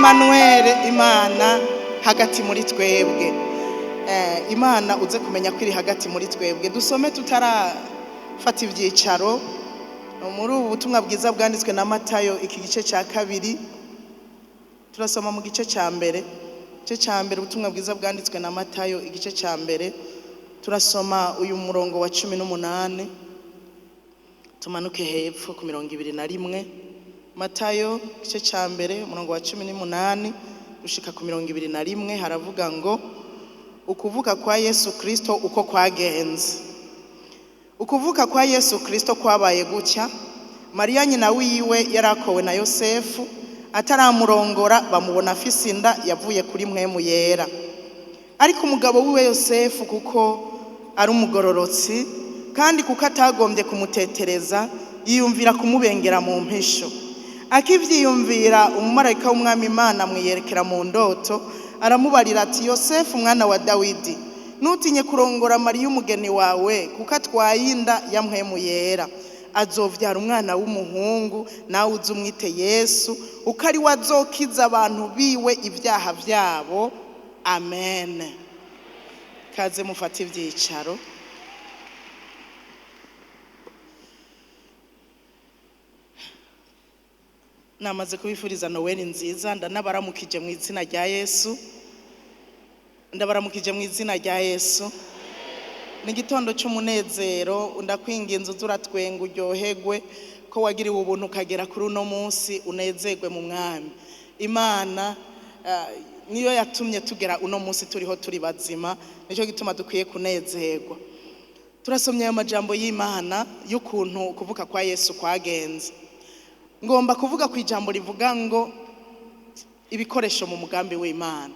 Emmanuel, Imana hagati muri twebwe. Imana uze kumenya ko iri hagati muri twebwe. Dusome tutarafata ivyicaro muri ubu butumwa bwiza bwanditswe na Matayo, iki gice cya kabiri. Turasoma mu gice cya mbere, igice cya mbere, ubutumwa bwiza bwanditswe na Matayo, igice cya mbere. Turasoma uyu murongo wa 18, tumanuke hepfo ku 21. Matayo igice cya mbere, umurongo wa 18 gushika ku 21, haravuga ngo: ukuvuka kwa Yesu Kristo uko kwagenze. Ukuvuka kwa Yesu Kristo kwabaye gutya: Mariya nyina wiwe yarakowe na Yosefu, ataramurongora bamubona afise inda yavuye kuri Mpwemu Yera. Ariko umugabo wiwe Yosefu, kuko ari umugororotsi kandi kuko atagombye kumutetereza, yiyumvira kumubengera mu mpisho. Akivyiyumvira, umumarayika w'Umwami Imana amwiyerekera mu ndoto, aramubarira ati: "Yosefu mwana wa Dawidi, ntutinye kurongora Mariya umugeni wawe, kuko atwaye inda ya Mpwemu Yera. Azovyara umwana w'umuhungu, nawe uze umwite Yesu, uko ari we azokiza abantu biwe ibyaha vyabo." Amen. Kaze mufate ivyicaro. Namaze kubifuriza Noweli nziza, ndanabaramukije mu izina rya Yesu. Ndabaramukije mu izina rya Yesu. Ni igitondo cy'umunezero. Ndakwinginze uze uratwenga, uryoherwe ko wagiriwe ubuntu ukagera kuri uno munsi, unezerwe mu Mwami Imana. Niyo yatumye tugera uno munsi turiho, turi bazima, nicyo gituma dukwiye kunezerwa. Turasomye ayo majambo y'Imana y'ukuntu kuvuka kwa Yesu kwagenze. Ngomba kuvuga ku ijambo rivuga ngo ibikoresho mu mugambi w'Imana.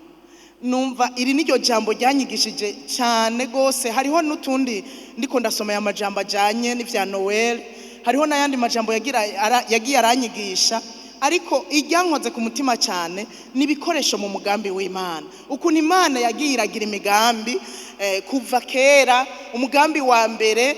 Numva iri niryo jambo ryanyigishije cyane gose. Hariho n'utundi ndiko ndasoma aya majambo ajanye n'ivya Noel, hariho n'ayandi majambo yagiye aranyigisha, ariko iryankoze ku mutima cyane ni ibikoresho mu mugambi w'Imana. Ukuntu Imana yagiye iragira imigambi kuva kera. Umugambi wa mbere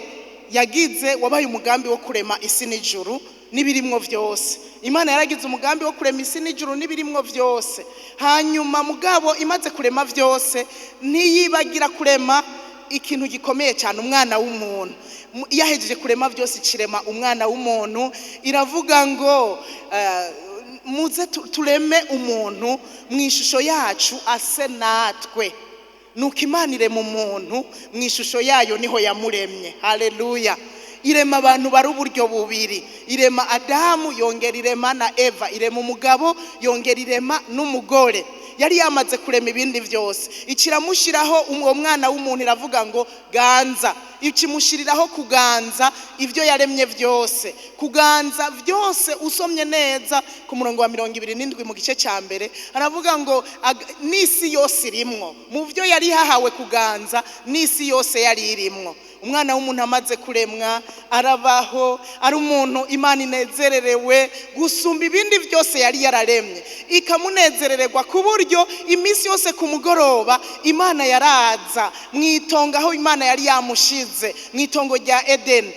yagize wabaye umugambi wo kurema isi n'ijuru n'ibirimwo vyose. Imana yaragize umugambi wo kurema isi n'ijuru n'ibirimwo vyose. Hanyuma mugabo imaze kurema vyose, ntiyibagira kurema ikintu gikomeye cyane, umwana w'umuntu. Iyo ahejeje kurema vyose, ikirema umwana w'umuntu, iravuga ngo muze tureme umuntu mu ishusho yacu, ase natwe. Nuko Imana irema umuntu mu ishusho yayo, niho yamuremye. Haleluya. Irema abantu bari uburyo bubiri: irema Adamu, yongera irema na Eva, irema umugabo, yongera irema n'umugore. Yari yamaze kurema ibindi byose, ikiramushyiraho uwo mwana w'umuntu, iravuga ngo ganza. Ikimushyiriraho kuganza ibyo yaremye byose, kuganza byose. Usomye neza ku murongo wa 27 mu gice cya mbere, aravuga ngo n'isi yose irimwo. Mu byo yari yahawe kuganza, n'isi yose yari irimwo. Umwana w'umuntu amaze kuremwa, arabaho ari umuntu Imana inezererewe gusumba ibindi byose yari yararemye, ikamunezerererwa ku buryo iminsi yose ku mugoroba Imana yaraza mu itongo aho Imana yari yamushize, mu itongo rya Edeni,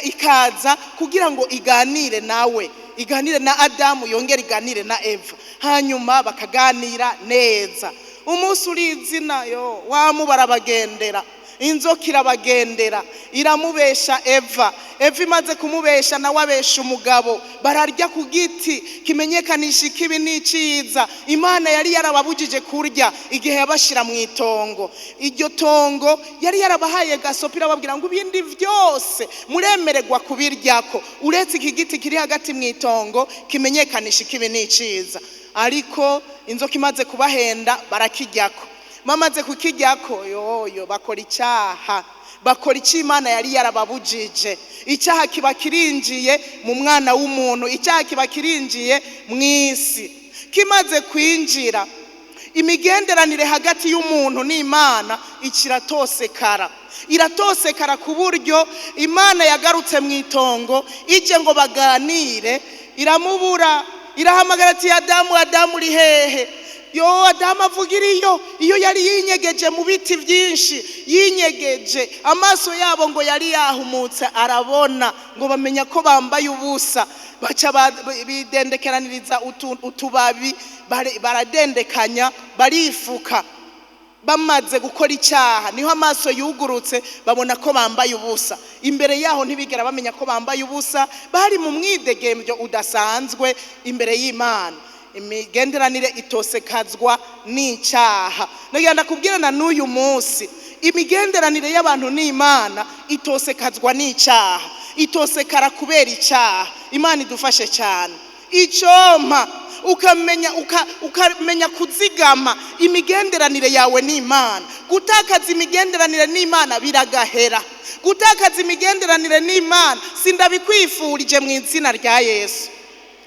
ikaza kugira ngo iganire nawe, iganire na Adamu, yongere iganire na Eva, hanyuma bakaganira neza. Umunsi urizina yo wamu barabagendera, inzoka irabagendera, iramubesha Eva. Eva imaze kumubesha, nawe abesha umugabo, bararya ku giti kimenyekanisha ikibi n'iciza Imana yari yarababujije kurya igihe yabashira mu itongo. Iryo tongo yari yarabahaye gasopo, irababwira ngo ibindi byose muremererwa kubiryako, uretse iki giti kiri hagati mu itongo kimenyekanisha ikibi n'iciza. Ariko inzoka imaze kubahenda, barakiryako. Bamaze kukiryako, yoyo bakora icyaha, bakora icyo Imana yari yarababujije. Icyaha kiba kirinjiye mu mwana w'umuntu, icyaha kiba kirinjiye mu isi. Kimaze kwinjira, imigenderanire hagati y'umuntu n'Imana ikiratosekara, iratosekara, ku buryo Imana yagarutse mu itongo ije ngo baganire, iramubura. Irahamagara ati: "Adamu, Adamu, uri hehe?" Yo, Adamu avugira iyo yari yinyegeje mu biti byinshi, yinyegeje amaso yabo ngo yari yahumutse arabona, ngo bamenya ko bambaye ubusa, baca bidendekeraniriza utubabi, baradendekanya, barifuka. Bamaze gukora icyaha niho amaso yugurutse, babona ko bambaye ubusa. Imbere yaho ntibigera bamenya ko bambaye ubusa, bari mu mwidegembyo udasanzwe imbere y'Imana. Imigenderanire itosekazwa n'icyaha. Nagira ndakubwira na n'uyu munsi, imigenderanire y'abantu n'Imana itosekazwa n'icyaha, itosekara kubera icyaha. Imana idufashe cyane. Icompa ukamenya kuzigama imigenderanire yawe n'Imana. Gutakaza imigenderanire n'Imana biragahera. Gutakaza imigenderanire n'Imana sindabikwifurije mu izina rya Yesu,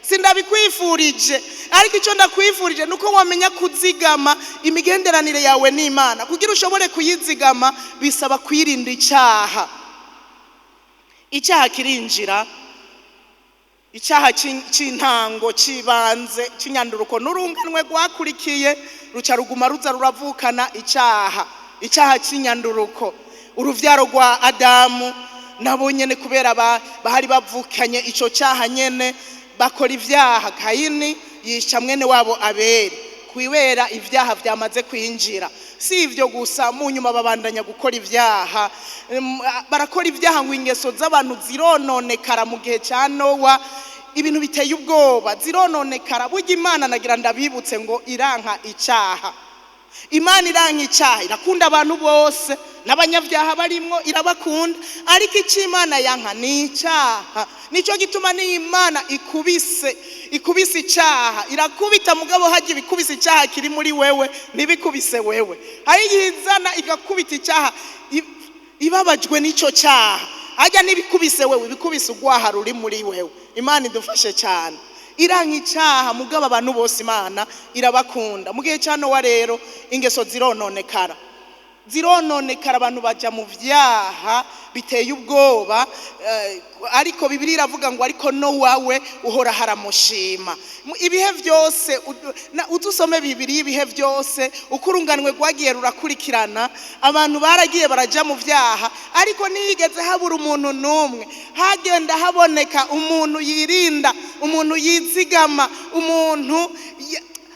sindabikwifurije. Ariko icyo ndakwifurije ni uko wamenya kuzigama imigenderanire yawe n'Imana. Kugira ushobore kuyizigama bisaba kwirinda icyaha. Icyaha kirinjira, icyaha c'intango, c'ibanze, c'inyanduruko n'urunganwe rwakurikiye ruca ruguma ruza ruravukana icyaha, icyaha c'inyanduruko. Uruvyaro rwa Adamu nabo nyene kubera bahari bavukanye ico cyaha nyene, bakora ivyaha. Kayini yica mwene wabo Abeli kwibera ivyaha vyamaze kwinjira. Si ivyo gusa, mu nyuma babandanya gukora ivyaha. Barakora ivyaha ngo ingeso z'abantu zirononekara. Mu gihe cya Nowa ibintu biteye ubwoba, zirononekara. Burya Imana, nagira ndabibutse ngo iranka icyaha. Imana iranka icyaha, irakunda abantu bose n'abanyabyaha barimwo irabakunda, ariko icyo Imana yanka ni icyaha. Nicyo gituma n'Imana ikubise icyaha irakubita, mugabo hajya ibikubise icyaha kiri muri wewe, ntibikubise wewe. Hari igihe izana igakubita icyaha ibabajwe n'icyo cyaha, hajya n'ibikubise wewe, ibikubise urwaha ruri muri wewe. Imana idufashe cyane. Iranka icyaha, mugabo abantu bose Imana irabakunda. Mu gihe cya Nowa rero ingeso zirononekara, zirononekara, abantu bajya mu vyaha biteye ubwoba. Ariko Bibiliya iravuga ngo ariko Nowa we uhora haramushima ibihe byose. Udusome Bibiliya ibihe byose uko urunganwe rwagiye rurakurikirana, abantu baragiye baraja mu vyaha, ariko ntiyigeze habura umuntu n'umwe. Hagenda haboneka umuntu yirinda, umuntu yizigama, umuntu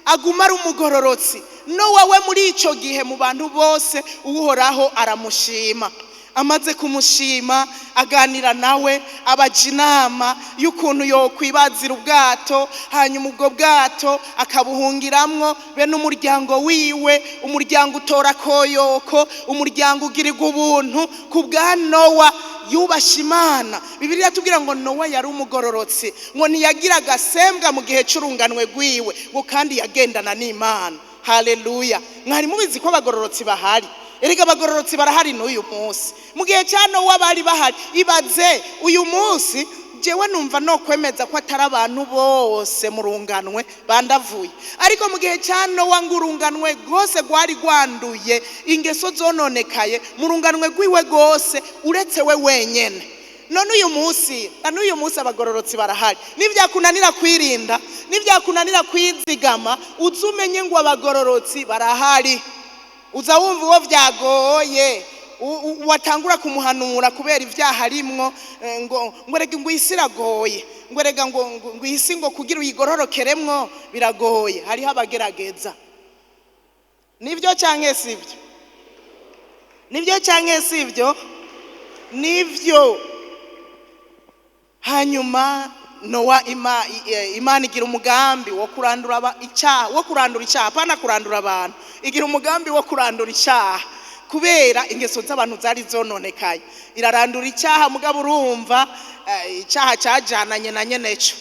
aguma ari umugororotsi. Nowa we muri ico gihe mu bantu bose Uhoraho aramushima. Amaze kumushima aganira nawe, abaja inama y'ukuntu yokwibazira ubwato, hanyuma ubwo bwato akabuhungiramwo be n'umuryango wiwe. Umuryango utora koyoko, umuryango ugirirwa ubuntu ku bwa Nowa yubasha Imana. Bibiliya iratubwira ngo Nowa yari umugororotsi, ngo ntiyagira agasembwa mu gihe c'urunganwe rwiwe, ngo kandi yagendana n'Imana. Haleluya! Mwari mubizi ko abagororotsi bahari? Erega abagororotsi barahari n'uyu munsi. Mu gihe cya Nowa bari bahari. Ibaze uyu munsi, jewe numva no kwemeza ko atari abantu bose mu runganwe bandavuye, ariko mu gihe cya Nowa ngo urunganwe rwose rwari rwanduye, ingeso zononekaye mu runganwe rwiwe rwose uretse we wenyene. None uyu munsi, na n'uyu munsi abagororotsi barahari. Nibyakunanira kwirinda, nibyakunanira kwizigama, uze umenye ngo abagororotsi barahari. Uza wumva uwo vyagoye, watangura kumuhanura kubera ibyaha arimwo, ngo rega ngo isi iragoye, ngo rega ngo isi ngo kugira uyigororokeremwo biragoye. Hariho abagerageza. Nibyo canke sibyo? Nibyo canke sibyo? Nibyo. Hanyuma Nowa, Imana igira umugambi wo kurandura icyaha, wo kurandura icyaha, apana kurandura abantu. Igira umugambi wo kurandura icyaha kubera ingeso z'abantu zari zononekaye. Irarandura icyaha, mugabo urumva, icyaha cyajananye na nyeneco,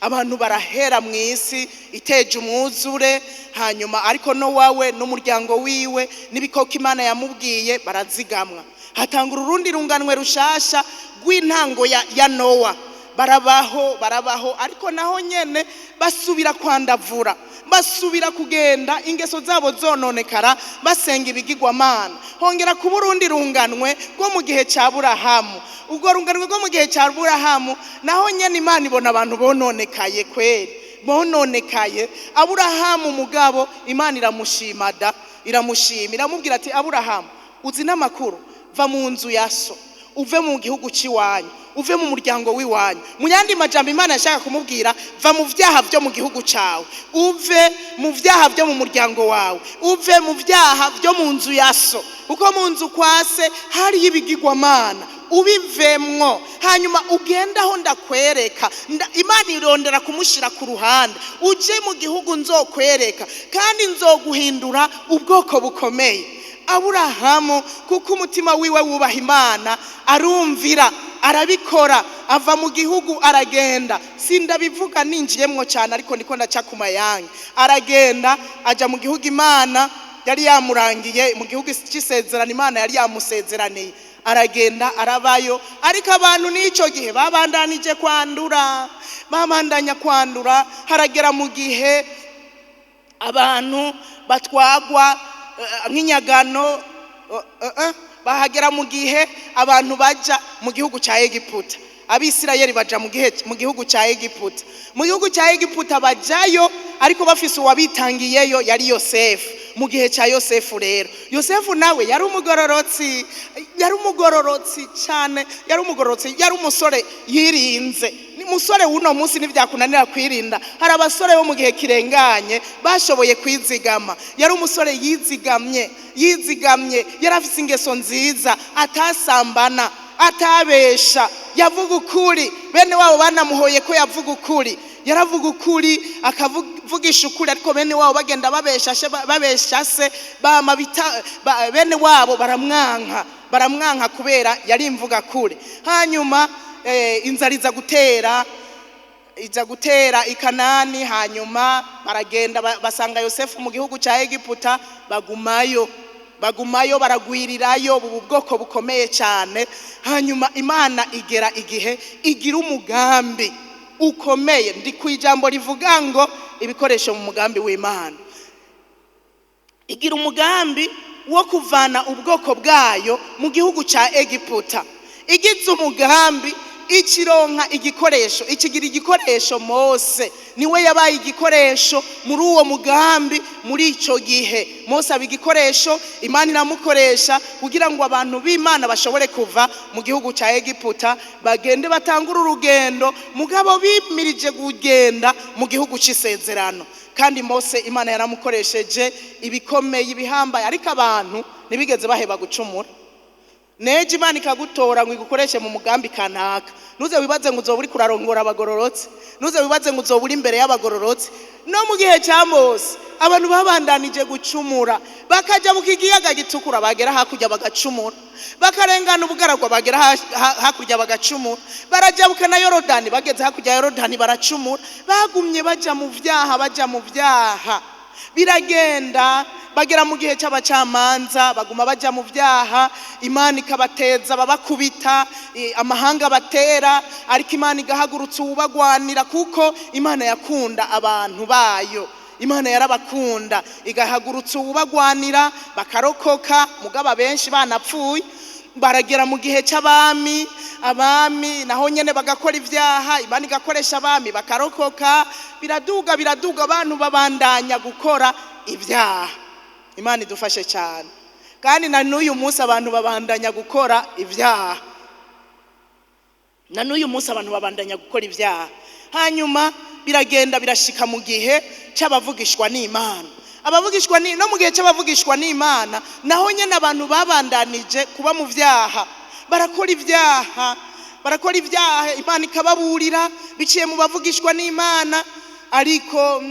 abantu barahera mu isi, iteje umwuzure. Hanyuma ariko Nowa we n'umuryango wiwe n'ibikoko Imana yamubwiye barazigamwa. Hatangura urundi runganwe rushasha rw'intango ya Nowa. Barabaho, barabaho, ariko naho nyene basubira kwandavura, basubira kugenda ingeso zabo zononekara, basenga ibigirwamana. Hongera kuba urundi runganwe rwo mu gihe cya Burahamu. Ubwo runganwe rwo mu gihe cya Burahamu naho nyene Imana ibona abantu bononekaye kweri. Bononekaye. Aburahamu mugabo Imana iramushima da, iramushima, iramubwira ati: "Aburahamu, uzi n'amakuru? Va mu nzu ya so, uve mu gihugu cy'iwanyu, uve mu muryango w'iwanyu." Mu yandi majambo, Imana yashaka kumubwira: va mu byaha byo mu gihugu cyawe, uve mu byaha byo mu muryango wawe, uve mu byaha byo mu nzu ya so, kuko mu nzu kwa se hariyo ibigirwamana. Ubivemwo, hanyuma ugende aho ndakwereka. Imana irondera kumushyira ku ruhande: uje mu gihugu nzokwereka, kandi nzoguhindura ubwoko bukomeye. Aburahamu, kuko umutima wiwe wubaha Imana, arumvira, arabikora, ava mu gihugu aragenda. Sindabivuga ninjiyemwo cyane, ariko ndiko ndaca ku mayange. Aragenda, ajya mu gihugu Imana yari yamurangiye, mu gihugu cy'isezerano Imana yari yamusezeraniye. Aragenda, arabayo, ariko abantu n'icyo gihe babandanije kwandura, babandanya kwandura. Haragera mu gihe abantu batwagwa nk'inyagano, bahagera mu gihe abantu baja mu gihugu cya Egiputa. Abisirayeli baja mu gihugu cya Egiputa. Mu gihugu cya Egiputa bajayo, ariko bafise uwabitangiyeyo, yari Yosefu. Mu gihe cya Yosefu rero, Yosefu nawe yari umugororotsi, yari umugororotsi cyane, yari umugororotsi, yari umusore yirinze. Ni umusore w'uno munsi ntibyakunanira kwirinda, hari abasore bo mu gihe kirenganye bashoboye kwizigama. Yari umusore yizigamye, yizigamye, yari afite ingeso nziza, atasambana, atabesha, yavuga ukuri. Bene wabo banamuhoye ko yavuga ukuri. Yaravuga ukuri, akavugisha ukuri, ariko bene wabo bagenda babesha babesha se bama bene wabo baramwanka, baramwanka kubera yari imvuga kuri. Hanyuma inzara iza gutera, iza gutera i Kanani. Hanyuma baragenda, basanga Yosefu mu gihugu cya Egiputa, bagumayo, bagumayo, baragwirirayo, bubu bwoko bukomeye cyane. Hanyuma Imana igera igihe igira umugambi ukomeye. Ndi ku ijambo rivuga ngo ibikoresho mu mugambi w'Imana. Igira umugambi wo kuvana ubwoko bwayo mu gihugu cya Egiputa. Igize umugambi, ikironka igikoresho, ikigira igikoresho. Mose niwe yabaye igikoresho muri uwo mugambi. Muri icyo gihe Mose aba igikoresho, Imana iramukoresha kugira ngo abantu b'Imana bashobore kuva mu gihugu cya Egiputa, bagende, batangure urugendo, mugabo bimirije kugenda mu gihugu cy'isezerano. Kandi Mose Imana yaramukoresheje ibikomeye, ibihambaye, ariko abantu ntibigeze baheba gucumura. Nejo Imana ikagutora ngo igukoreshe mu mugambi kanaka, ntuze wibaze ngo uzoba uri kurarongora abagororotse, ntuze wibaze ngo uzoba uri imbere y'abagororotse. No mu gihe cya Mose abantu babandanije gucumura, bakajya mu kiyaga Gitukura, bagera hakurya bagacumura, bakarengana ubugaragwa, bagera hakurya bagacumura, barajabuka na Yorodani, bageze hakurya ya Yorodani baracumura. Bagumye bajya mu byaha, bajya mu byaha, biragenda, bagera mu gihe cy'abacamanza, baguma bajya mu byaha. Imana ikabateza babakubita, amahanga batera, ariko Imana igahagurutsa uwubagwanira, kuko Imana yakunda abantu bayo, Imana yarabakunda, igahagurutsa uwubagwanira bakarokoka, mugabo abenshi banapfuye. Baragera mu gihe cy'abami, abami naho nyene bagakora ibyaha, Imana igakoresha abami bakarokoka. Biraduga, biraduga, abantu babandanya gukora ibyaha. Imana idufashe cyane. Kandi na n'uyu munsi abantu babandanya gukora ibyaha, na n'uyu munsi abantu babandanya gukora ibyaha. Hanyuma biragenda, birashika mu gihe cy'abavugishwa n'Imana. Abavugishwa ni no mu gihe cy'abavugishwa n'Imana naho nyene abantu babandanije kuba mu byaha, barakora ibyaha, barakora ibyaha. Imana ikababurira biciye mu bavugishwa n'Imana, ariko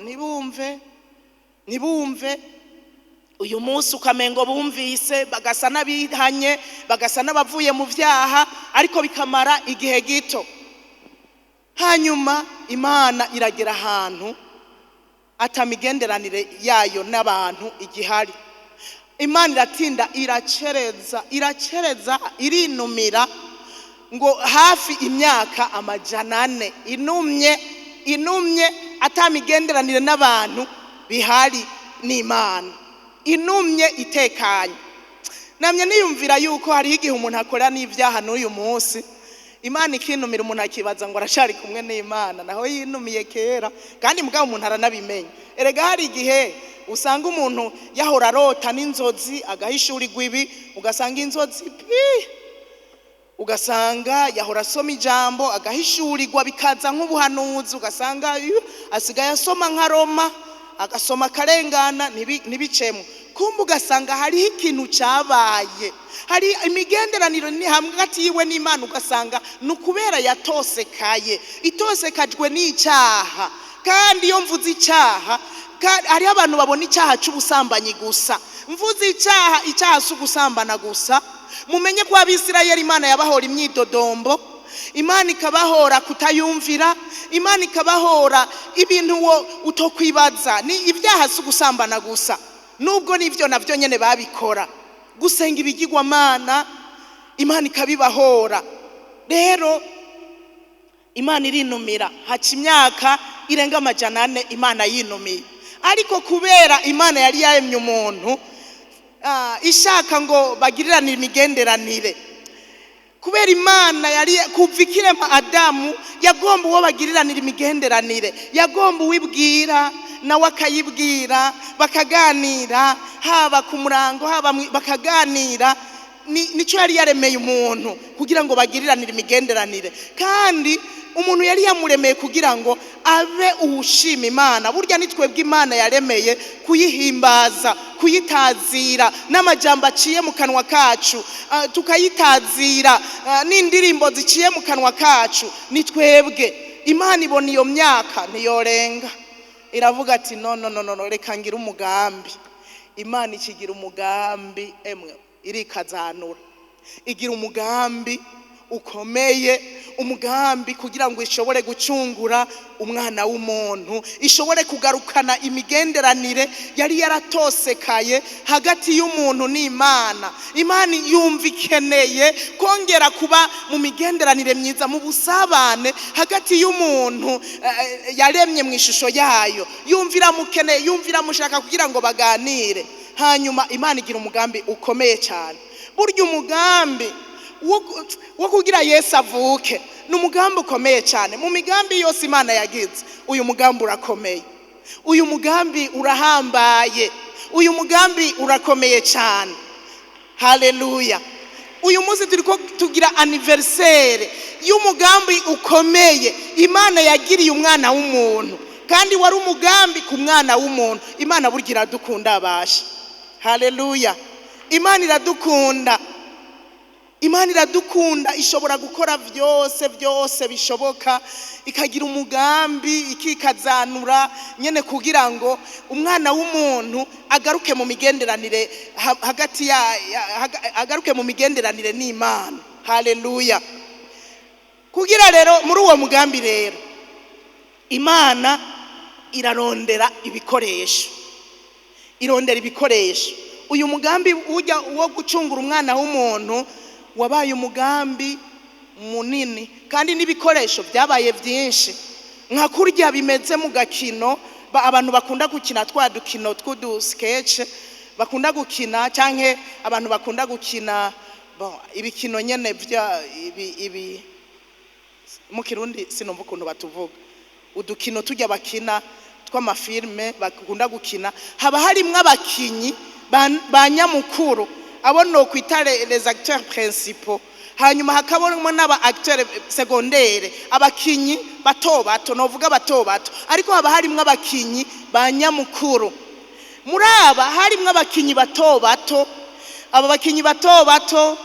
ntibumve, ntibumve. Uyu munsi ukamengo bumvise, bagasa n'abihanye, bagasa n'abavuye mu byaha, ariko bikamara igihe gito. Hanyuma Imana iragera ahantu atamigenderanire yayo n'abantu igihari. Imana iratinda, iracereza, iracereza, irinumira ngo hafi imyaka 400 inumye, inumye, atamigenderanire n'abantu bihari n'Imana, inumye, itekanye. Namye niyumvira yuko hariho igihe umuntu akora n'ibyaha n'uyu munsi. Imana ikinumira, umuntu akibaza ngo aracari kumwe n'Imana, naho yinumiye kera. Kandi mugabo umuntu aranabimenya. Erega hari igihe usanga umuntu yahora arota n'inzozi, agahishurirwa ibi, ugasanga inzozi pi, ugasanga yahora asoma ijambo, agahishurirwa, bikaza nk'ubuhanuzi, ugasanga asigaye asoma nka Roma, agasoma akarengana, ntibicemo. Kumva ugasanga hariho ikintu cyabaye, hari imigenderanire ni hagati yiwe n'Imana, ugasanga ni ukubera yatosekaye, itosekajwe n'icyaha. Kandi iyo mvuze icyaha, hariho abantu babona icyaha cy'ubusambanyi gusa. Mvuze icyaha, icyaha si ugusambana gusa. Mumenye ko Abisirayeli Imana yabahora imyidodombo, Imana ikabahora kutayumvira, Imana ikabahora ibintu wo utokwibaza. Ni ibyaha, si ugusambana gusa, nubwo nibyo nabyo nyene babikora, gusenga ibigirwamana, Imana ikabibahora. Rero Imana irinumira, haca imyaka irenga 400 Imana yinumiye. Ariko kubera Imana yari yaremye umuntu, ishaka ngo bagiriranire imigenderanire, kubera Imana yari kuva ikirema Adamu yagomba uwo bagiriranira imigenderanire, yagomba uwibwira nawe akayibwira, bakaganira, haba ku murango, haba bakaganira. Nicyo yari yaremeye umuntu, kugira ngo bagiriranire imigenderanire. Kandi umuntu yari yamuremeye kugira ngo abe uwushima Imana. Burya ni twebwe Imana yaremeye kuyihimbaza, kuyitazira n'amajambo aciye mu kanwa kacu, tukayitazira n'indirimbo ziciye mu kanwa kacu. Ni twebwe Imana ibona iyo myaka ntiyorenga, iravuga ati: "No, no, no, no, no, reka ngire umugambi." Imana ikigira umugambi, emwe, irikazanura, igira umugambi ukomeye, umugambi kugira ngo ishobore gucungura umwana w'umuntu, ishobore kugarukana imigenderanire yari yaratosekaye hagati y'umuntu n'Imana. Imana yumva ikeneye kongera kuba mu migenderanire myiza, mu busabane hagati y'umuntu yaremye mu ishusho yayo. Yumva iramukeneye, yumva iramushaka kugira ngo baganire. Hanyuma Imana igira umugambi ukomeye cyane. Burya umugambi wo kugira Yesu avuke ni umugambi ukomeye cyane. Mu migambi yose Imana yagize, uyu mugambi urakomeye, uyu mugambi urahambaye, uyu mugambi urakomeye cyane. Haleluya! Uyu munsi turi ko tugira anniversaire y'umugambi ukomeye Imana yagiriye umwana w'umuntu, kandi wari umugambi ku mwana w'umuntu. Imana burya iradukunda abasha. Haleluya! Imana iradukunda, Imana iradukunda, ishobora gukora byose, byose bishoboka, ikagira umugambi, ikikazanura nyene kugira ngo umwana w'umuntu agaruke mu migenderanire hagati ya agaruke mu migenderanire n'Imana. Haleluya! Kugira rero muri uwo mugambi rero, Imana irarondera ibikoresho, irondera ibikoresho. Uyu mugambi ujya wo gucungura umwana w'umuntu wabaye umugambi munini, kandi n'ibikoresho byabaye byinshi. Nka kurya bimeze mu gakino abantu bakunda gukina, twa dukino tw'udu sketch bakunda gukina, canke abantu bakunda gukina, bon, ibikino nyene vya ibi mu Kirundi sinumva ukuntu batuvuga, udukino tujya bakina tw'amafilme bakunda gukina, haba harimwo abakinyi ba nyamukuru, abo nokwita les acteurs principaux, hanyuma hakabonamo n'aba acteurs secondaires, abakinyi bato bato, novuga bato bato, ariko haba harimwo abakinyi ba nyamukuru. Muri aba harimwo abakinyi bato bato. Aba bakinyi bato bato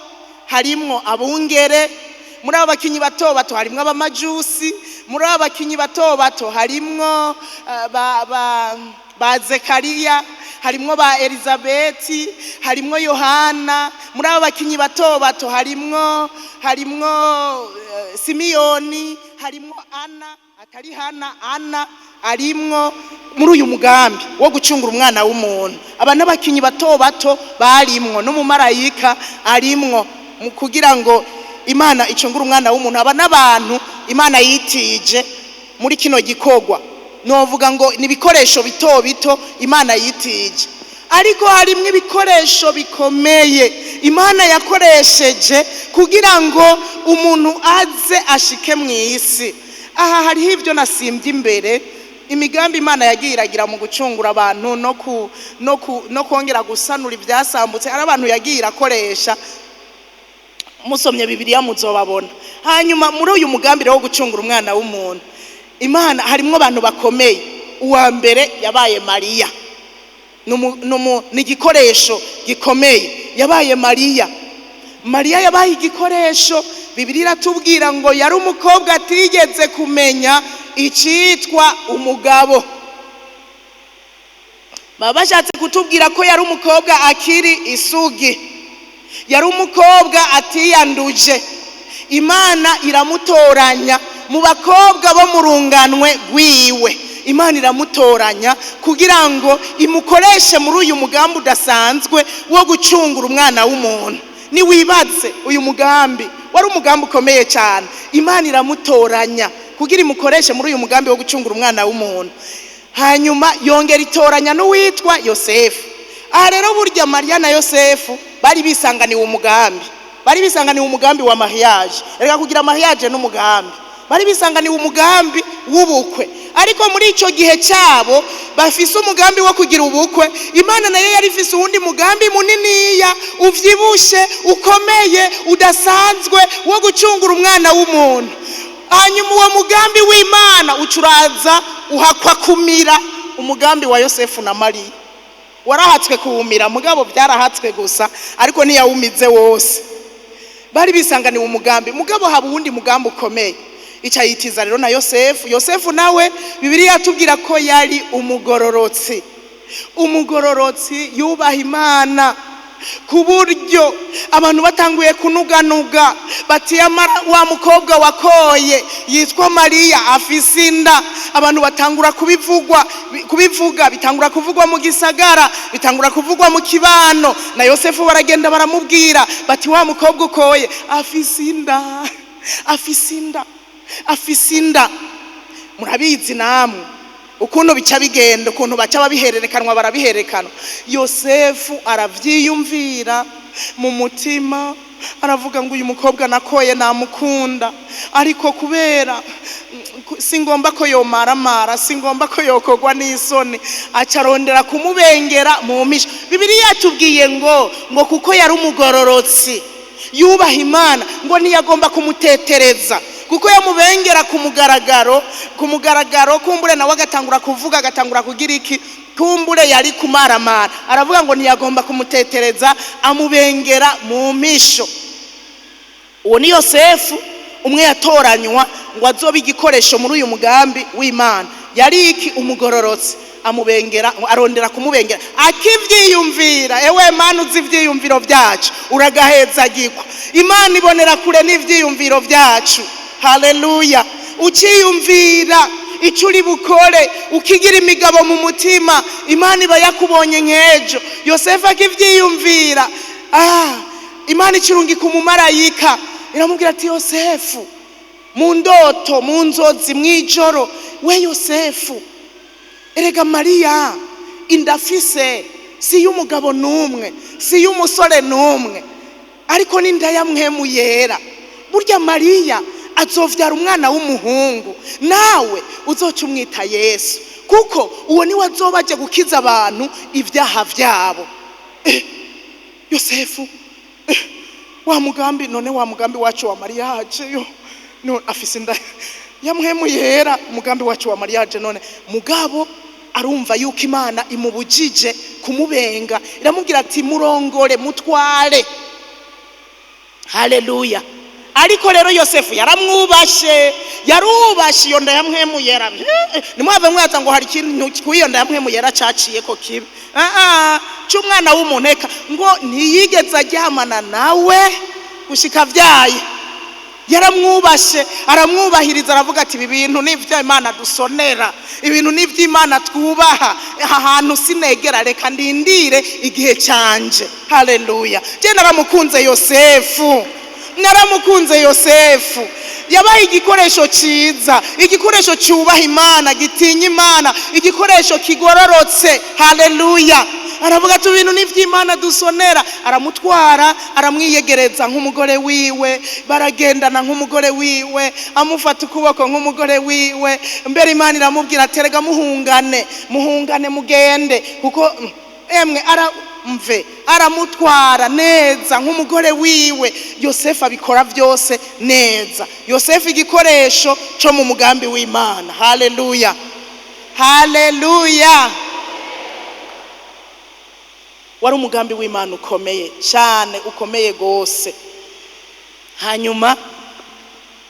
harimwo abungere. Muri aba bakinyi bato bato harimwo abamajusi. Muri aba bakinyi bato bato harimwo ba Zekariya, harimwo ba Elizabeti, harimwo Yohana. Muri aba bakinyi bato bato harimwo Simiyoni, harimwo Ana, atari Hana, Ana arimwo muri uyu mugambi wo gucungura umwana w'umuntu. Aba n'abakinyi bato bato barimwo, n'umumarayika arimwo mu kugira ngo Imana icungure umwana w'umuntu. Aba n'abantu Imana yitije muri kino gikorwa, novuga ngo ni ibikoresho bito bito Imana yitije, ariko harimwo ibikoresho bikomeye. Imana yakoresheje kugira ngo umuntu aze ashike mu isi. Aha hariho ibyo nasimbye imbere, imigambi Imana yagiye iragira mu gucungura abantu no kongera gusanura ibyasambutse. Ari abantu yagiye irakoresha, musomye Bibiliya muzobabona. Hanyuma muri uyu mugambi rero wo gucungura umwana w'umuntu, Imana harimwo abantu bakomeye. Uwa mbere yabaye Mariya. Ni igikoresho gikomeye yabaye Mariya. Mariya yabaye igikoresho. Bibiliya iratubwira ngo yari umukobwa atigeze kumenya icyitwa umugabo. Baba bashatse kutubwira ko yari umukobwa akiri isugi, yari umukobwa atiyanduje. Imana iramutoranya mu bakobwa bo mu runganwe rwiwe. Imana iramutoranya kugira ngo imukoreshe muri uyu mugambi udasanzwe wo gucungura umwana w'umuntu. Niwibaze, uyu mugambi wari umugambi ukomeye cyane. Imana iramutoranya kugira imukoreshe muri uyu mugambi wo gucungura umwana w'umuntu. Hanyuma yongera itoranya n'uwitwa Yosefu. Aha rero burya Mariya na Yosefu bari bisanganiwe umugambi, bari bisanganiwe umugambi wa mariage. Reka kugira mariage n'umugambi, bari bisanganiwe umugambi w'ubukwe. Ariko muri icyo gihe cyabo bafise umugambi wo kugira ubukwe, Imana nayo yari ifise uwundi mugambi muniniya, uvyibushe, ukomeye, udasanzwe, wo gucungura umwana w'umuntu. Hanyuma uwo mugambi w'Imana ucuraza uhakwa kumira umugambi wa Yosefu na Mariya. Warahatswe kuwumira, mugabo byarahatswe gusa, ariko ntiyawumize wose. Bari bisanganiwe umugambi, mugabo haba uwundi mugambi ukomeye. Icayitiza rero na Yosefu. Yosefu nawe Bibiliya yatubwira ko yari umugororotsi, umugororotsi yubaha Imana, ku buryo abantu batanguye kunuganuga bati: "Yamara wa mukobwa wakoye yitwa Mariya afise inda." Abantu batangura kubivugwa, kubivuga, bitangura kuvugwa mu gisagara, bitangura kuvugwa mu kibano. Na Yosefu baragenda baramubwira bati: "Wa mukobwa ukoye afise inda, afise inda, afise inda." Murabizi namwe ukuntu bica bigenda, ukuntu baca babihererekanwa, barabihererekanwa. Yosefu aravyiyumvira mu mutima, aravuga ngo: "Uyu mukobwa nakoye namukunda, ariko kubera singomba ko yomaramara, singomba ko yokogwa n'isoni." Aca arondera kumubengera mu mpisho. Bibiliya yatubwiye ngo kuko yari umugororotsi yubaha Imana, ngo ntiyagomba kumutetereza, kuko yamubengera ku mugaragaro, ku mugaragaro kumbure nawe agatangura kuvuga, agatangura kugira iki, kumbure yari kumaramara. Aravuga ngo ntiyagomba kumutetereza, amubengera mu mpisho. Uwo ni Yosefu, umwe yatoranywa ngo azobe igikoresho muri uyu mugambi w'Imana. Yari iki? Umugororotsi. Amubengera, arondera kumubengera akivyiyumvira. Ewe Mana uzi ivyiyumviro byacu, uragahezagirwa. Imana ibonera kure n'ivyiyumviro byacu. Haleluya! Ukiyumvira icyo uri bukore, ukigira imigabo mu mutima, Imana iba yakubonye nk'ejo. Yosefu akivyiyumvira, Imana ikirungika umumarayika, iramubwira ati: "Yosefu," mu ndoto, mu nzozi, mu ijoro: "We Yosefu, erega Mariya inda afise si iy'umugabo n'umwe, si iy'umusore n'umwe, ariko n'inda ya Mpwemu Yera. Burya Mariya azovyara umwana w'umuhungu, nawe uzoca umwita Yesu, kuko uwo niwe azoba aje gukiza abantu ibyaha byabo." Yosefu, wa mugambi none, wa mugambi wacu wa mariage yo none afise inda ya Mpwemu Yera, umugambi wacu wa mariage none. Mugabo arumva yuko Imana imubujije kumubenga, iramubwira ati: "Murongore, mutware." Haleluya! Ariko rero Yosefu yaramwubashe, yarubashe iyo nda ya Mpwemu Yera. Nimwave mwaza ngo hari ikintu ku iyo nda ya Mpwemu Yera caciye ko kibi. C'umwana w'umuntu. Eka, ngo ntiyigeze aryamana nawe gushika avyaye. Yaramwubashe, aramwubahiriza, aravuga ati: "Ibi bintu ni iby'Imana dusonera, ibintu ni iby'Imana twubaha, aha hantu sinegera, reka ndindire igihe cyanje." Haleluya! Je naramukunze Yosefu, naramukunze Yosefu. Yabaye igikoresho cyiza, igikoresho cyubaha Imana, gitinya Imana, igikoresho kigororotse. Haleluya! Aravuga ati ibintu ni iby'Imana dusonera. Aramutwara, aramwiyegereza nk'umugore wiwe, baragendana nk'umugore wiwe, amufata ukuboko nk'umugore wiwe. Mbere Imana iramubwira ati erega muhungane, muhungane mugende, kuko emwe aramve. Aramutwara neza nk'umugore wiwe. Yosefu abikora byose neza. Yosefu igikoresho cyo mu mugambi w'Imana. Haleluya, haleluya. Wari umugambi w'Imana ukomeye cyane, ukomeye rwose. Hanyuma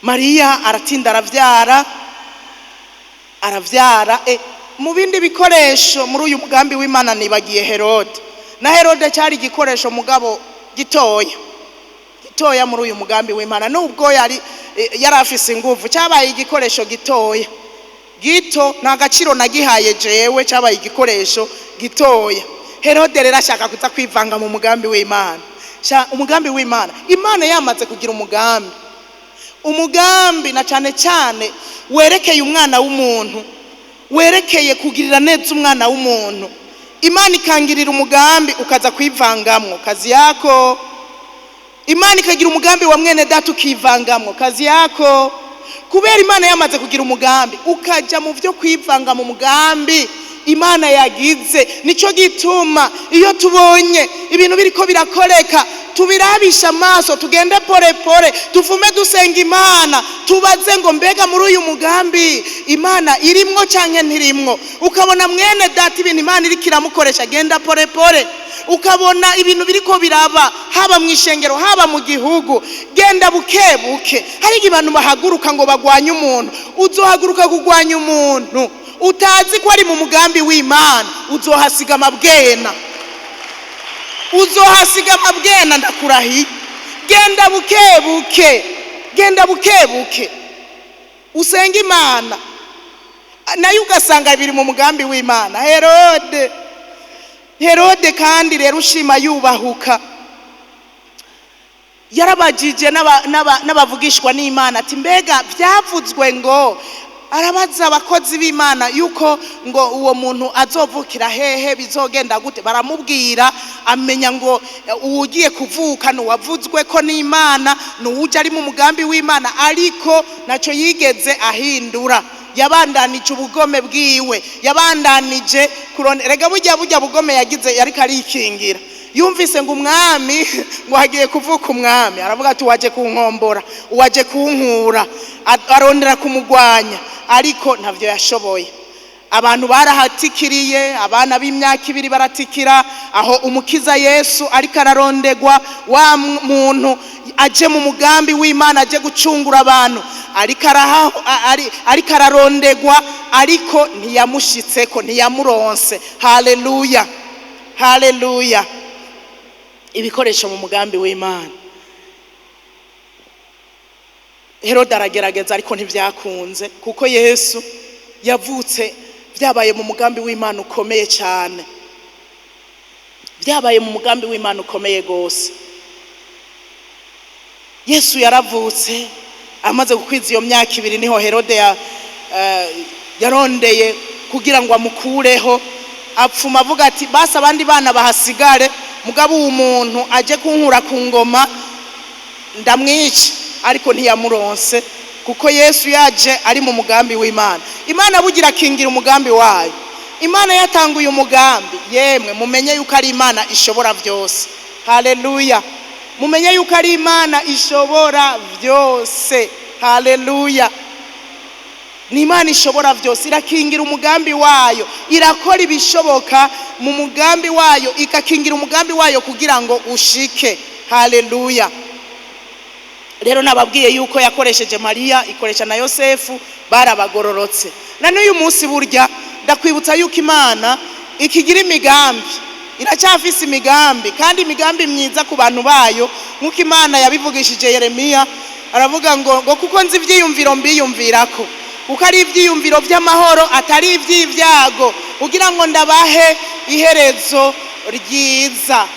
Mariya aratinda arabyara, arabyara. Mu bindi bikoresho muri uyu mugambi w'Imana nibagiye Herode. Na Herode cyari igikoresho mugabo gitoya gitoya muri uyu mugambi w'Imana. Nubwo yari afise ingufu, cyabaye igikoresho gitoya gito, nta gaciro nagihaye jewe, cyabaye igikoresho gitoya. Herode rero ashaka kuza kwivanga mu mugambi w'Imana. Umugambi w'Imana, Imana yamaze kugira umugambi, umugambi na cyane cyane werekeye umwana w'umuntu, werekeye kugirira neza umwana w'umuntu. Imana ikangirira umugambi ukaza kwivangamwo, kazi yako. Imana ikagira umugambi wa mwene data ukivangamwo, kazi yako. Kubera Imana yamaze kugira umugambi, ukajya mu byo kwivanga mu mugambi Imana yagize. Nicyo gituma iyo tubonye ibintu biriko birakoreka, tubirabisha amaso, tugende pore pore, tuvume dusenga Imana, tubaze ngo mbega muri uyu mugambi Imana irimwo canke ntirimwo? Ukabona mwene data ibintu Imana iriko iramukoresha, genda pore pore. Ukabona ibintu biriko biraba haba mu ishengero, haba mu gihugu, genda buke buke. Hari igihe abantu bahaguruka ngo bagwanye umuntu. Uzohaguruka kugwanya umuntu utazi ko ari mu mugambi w'Imana, uzohasiga amabwena, uzohasiga amabwena, ndakurahiye. Genda buke buke, genda buke buke, usenge Imana, nayo ugasanga biri mu mugambi w'Imana. Herode, Herode kandi rero ushima yubahuka, yarabajije n'abavugishwa n'Imana ati mbega byavuzwe ngo, arabaza abakozi b'Imana yuko ngo uwo muntu azovukira hehe, bizogenda gute? Baramubwira, amenya ngo uwugiye kuvuka ni uwavuzwe ko n'Imana, ni uwujya ari mu mugambi w'Imana. Ariko ntacyo yigeze ahindura, yabandanije ubugome bwiwe, yabandanije kurondera. Rega burya bugome yagize yariko arikingira. Yumvise ngo umwami, ngo hagiye kuvuka umwami, aravuga ati waje kunkombora, waje kunkura. Arondera kumugwanya, ariko ntavyo yashoboye. Abantu barahatikiriye, abana b'imyaka 2 baratikira aho umukiza Yesu ariko ararondegwa, wa muntu aje mu mugambi w'Imana, aje gucungura abantu, ariko ararondegwa, ariko ntiyamushitseko, ntiyamuronse. Haleluya, haleluya. Ibikoresho mu mugambi w'Imana. Herode aragerageza ariko ntibyakunze, kuko Yesu yavutse byabaye mu mugambi w'Imana ukomeye cyane, byabaye mu mugambi w'Imana ukomeye gose. Yesu yaravutse amaze gukwiza iyo myaka 2, niho Herode yarondeye kugira ngo amukureho. Apfuma avuga ati basi abandi bana bahasigare, mugabo uwo muntu aje kunkura ku ngoma ndamwica. Ariko ntiyamuronse, kuko Yesu yaje ari mu mugambi w'Imana. Imana bugira akingira umugambi wayo. Imana yatanguye umugambi, yemwe mumenye yuko ari Imana ishobora byose. Haleluya, mumenye yuko ari Imana ishobora byose. Haleluya, ni Imana ishobora byose, irakingira umugambi wayo, irakora ibishoboka mu mugambi wayo, ikakingira umugambi wayo kugira ngo ushike. Haleluya. Rero nababwiye yuko yakoresheje Mariya, ikoresha na Yosefu, barabagororotse. Na n'uyu munsi burya ndakwibutsa yuko Imana ikigira imigambi, iracyafise imigambi, kandi imigambi myiza ku bantu bayo, nk'uko Imana yabivugishije Yeremiya, aravuga ngo kuko nzi ibyiyumviro mbiyumvirako, kuko ari ibyiyumviro by'amahoro atari iby'ibyago, kugira ngo ndabahe iherezo ryiza,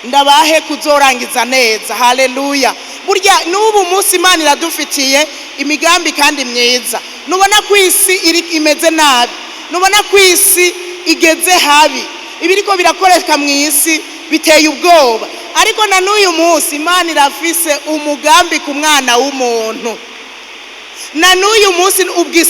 ndabahe kuzorangiza neza. Haleluya. Burya n'ubu munsi Imana iradufitiye imigambi kandi myiza. Nubona ko isi iri imeze nabi, nubona ko isi igeze habi, Ibiriko birakoreshwa mu isi biteye ubwoba. Ariko na n'uyu munsi Imana irafise umugambi ku mwana w'umuntu. Na n'uyu munsi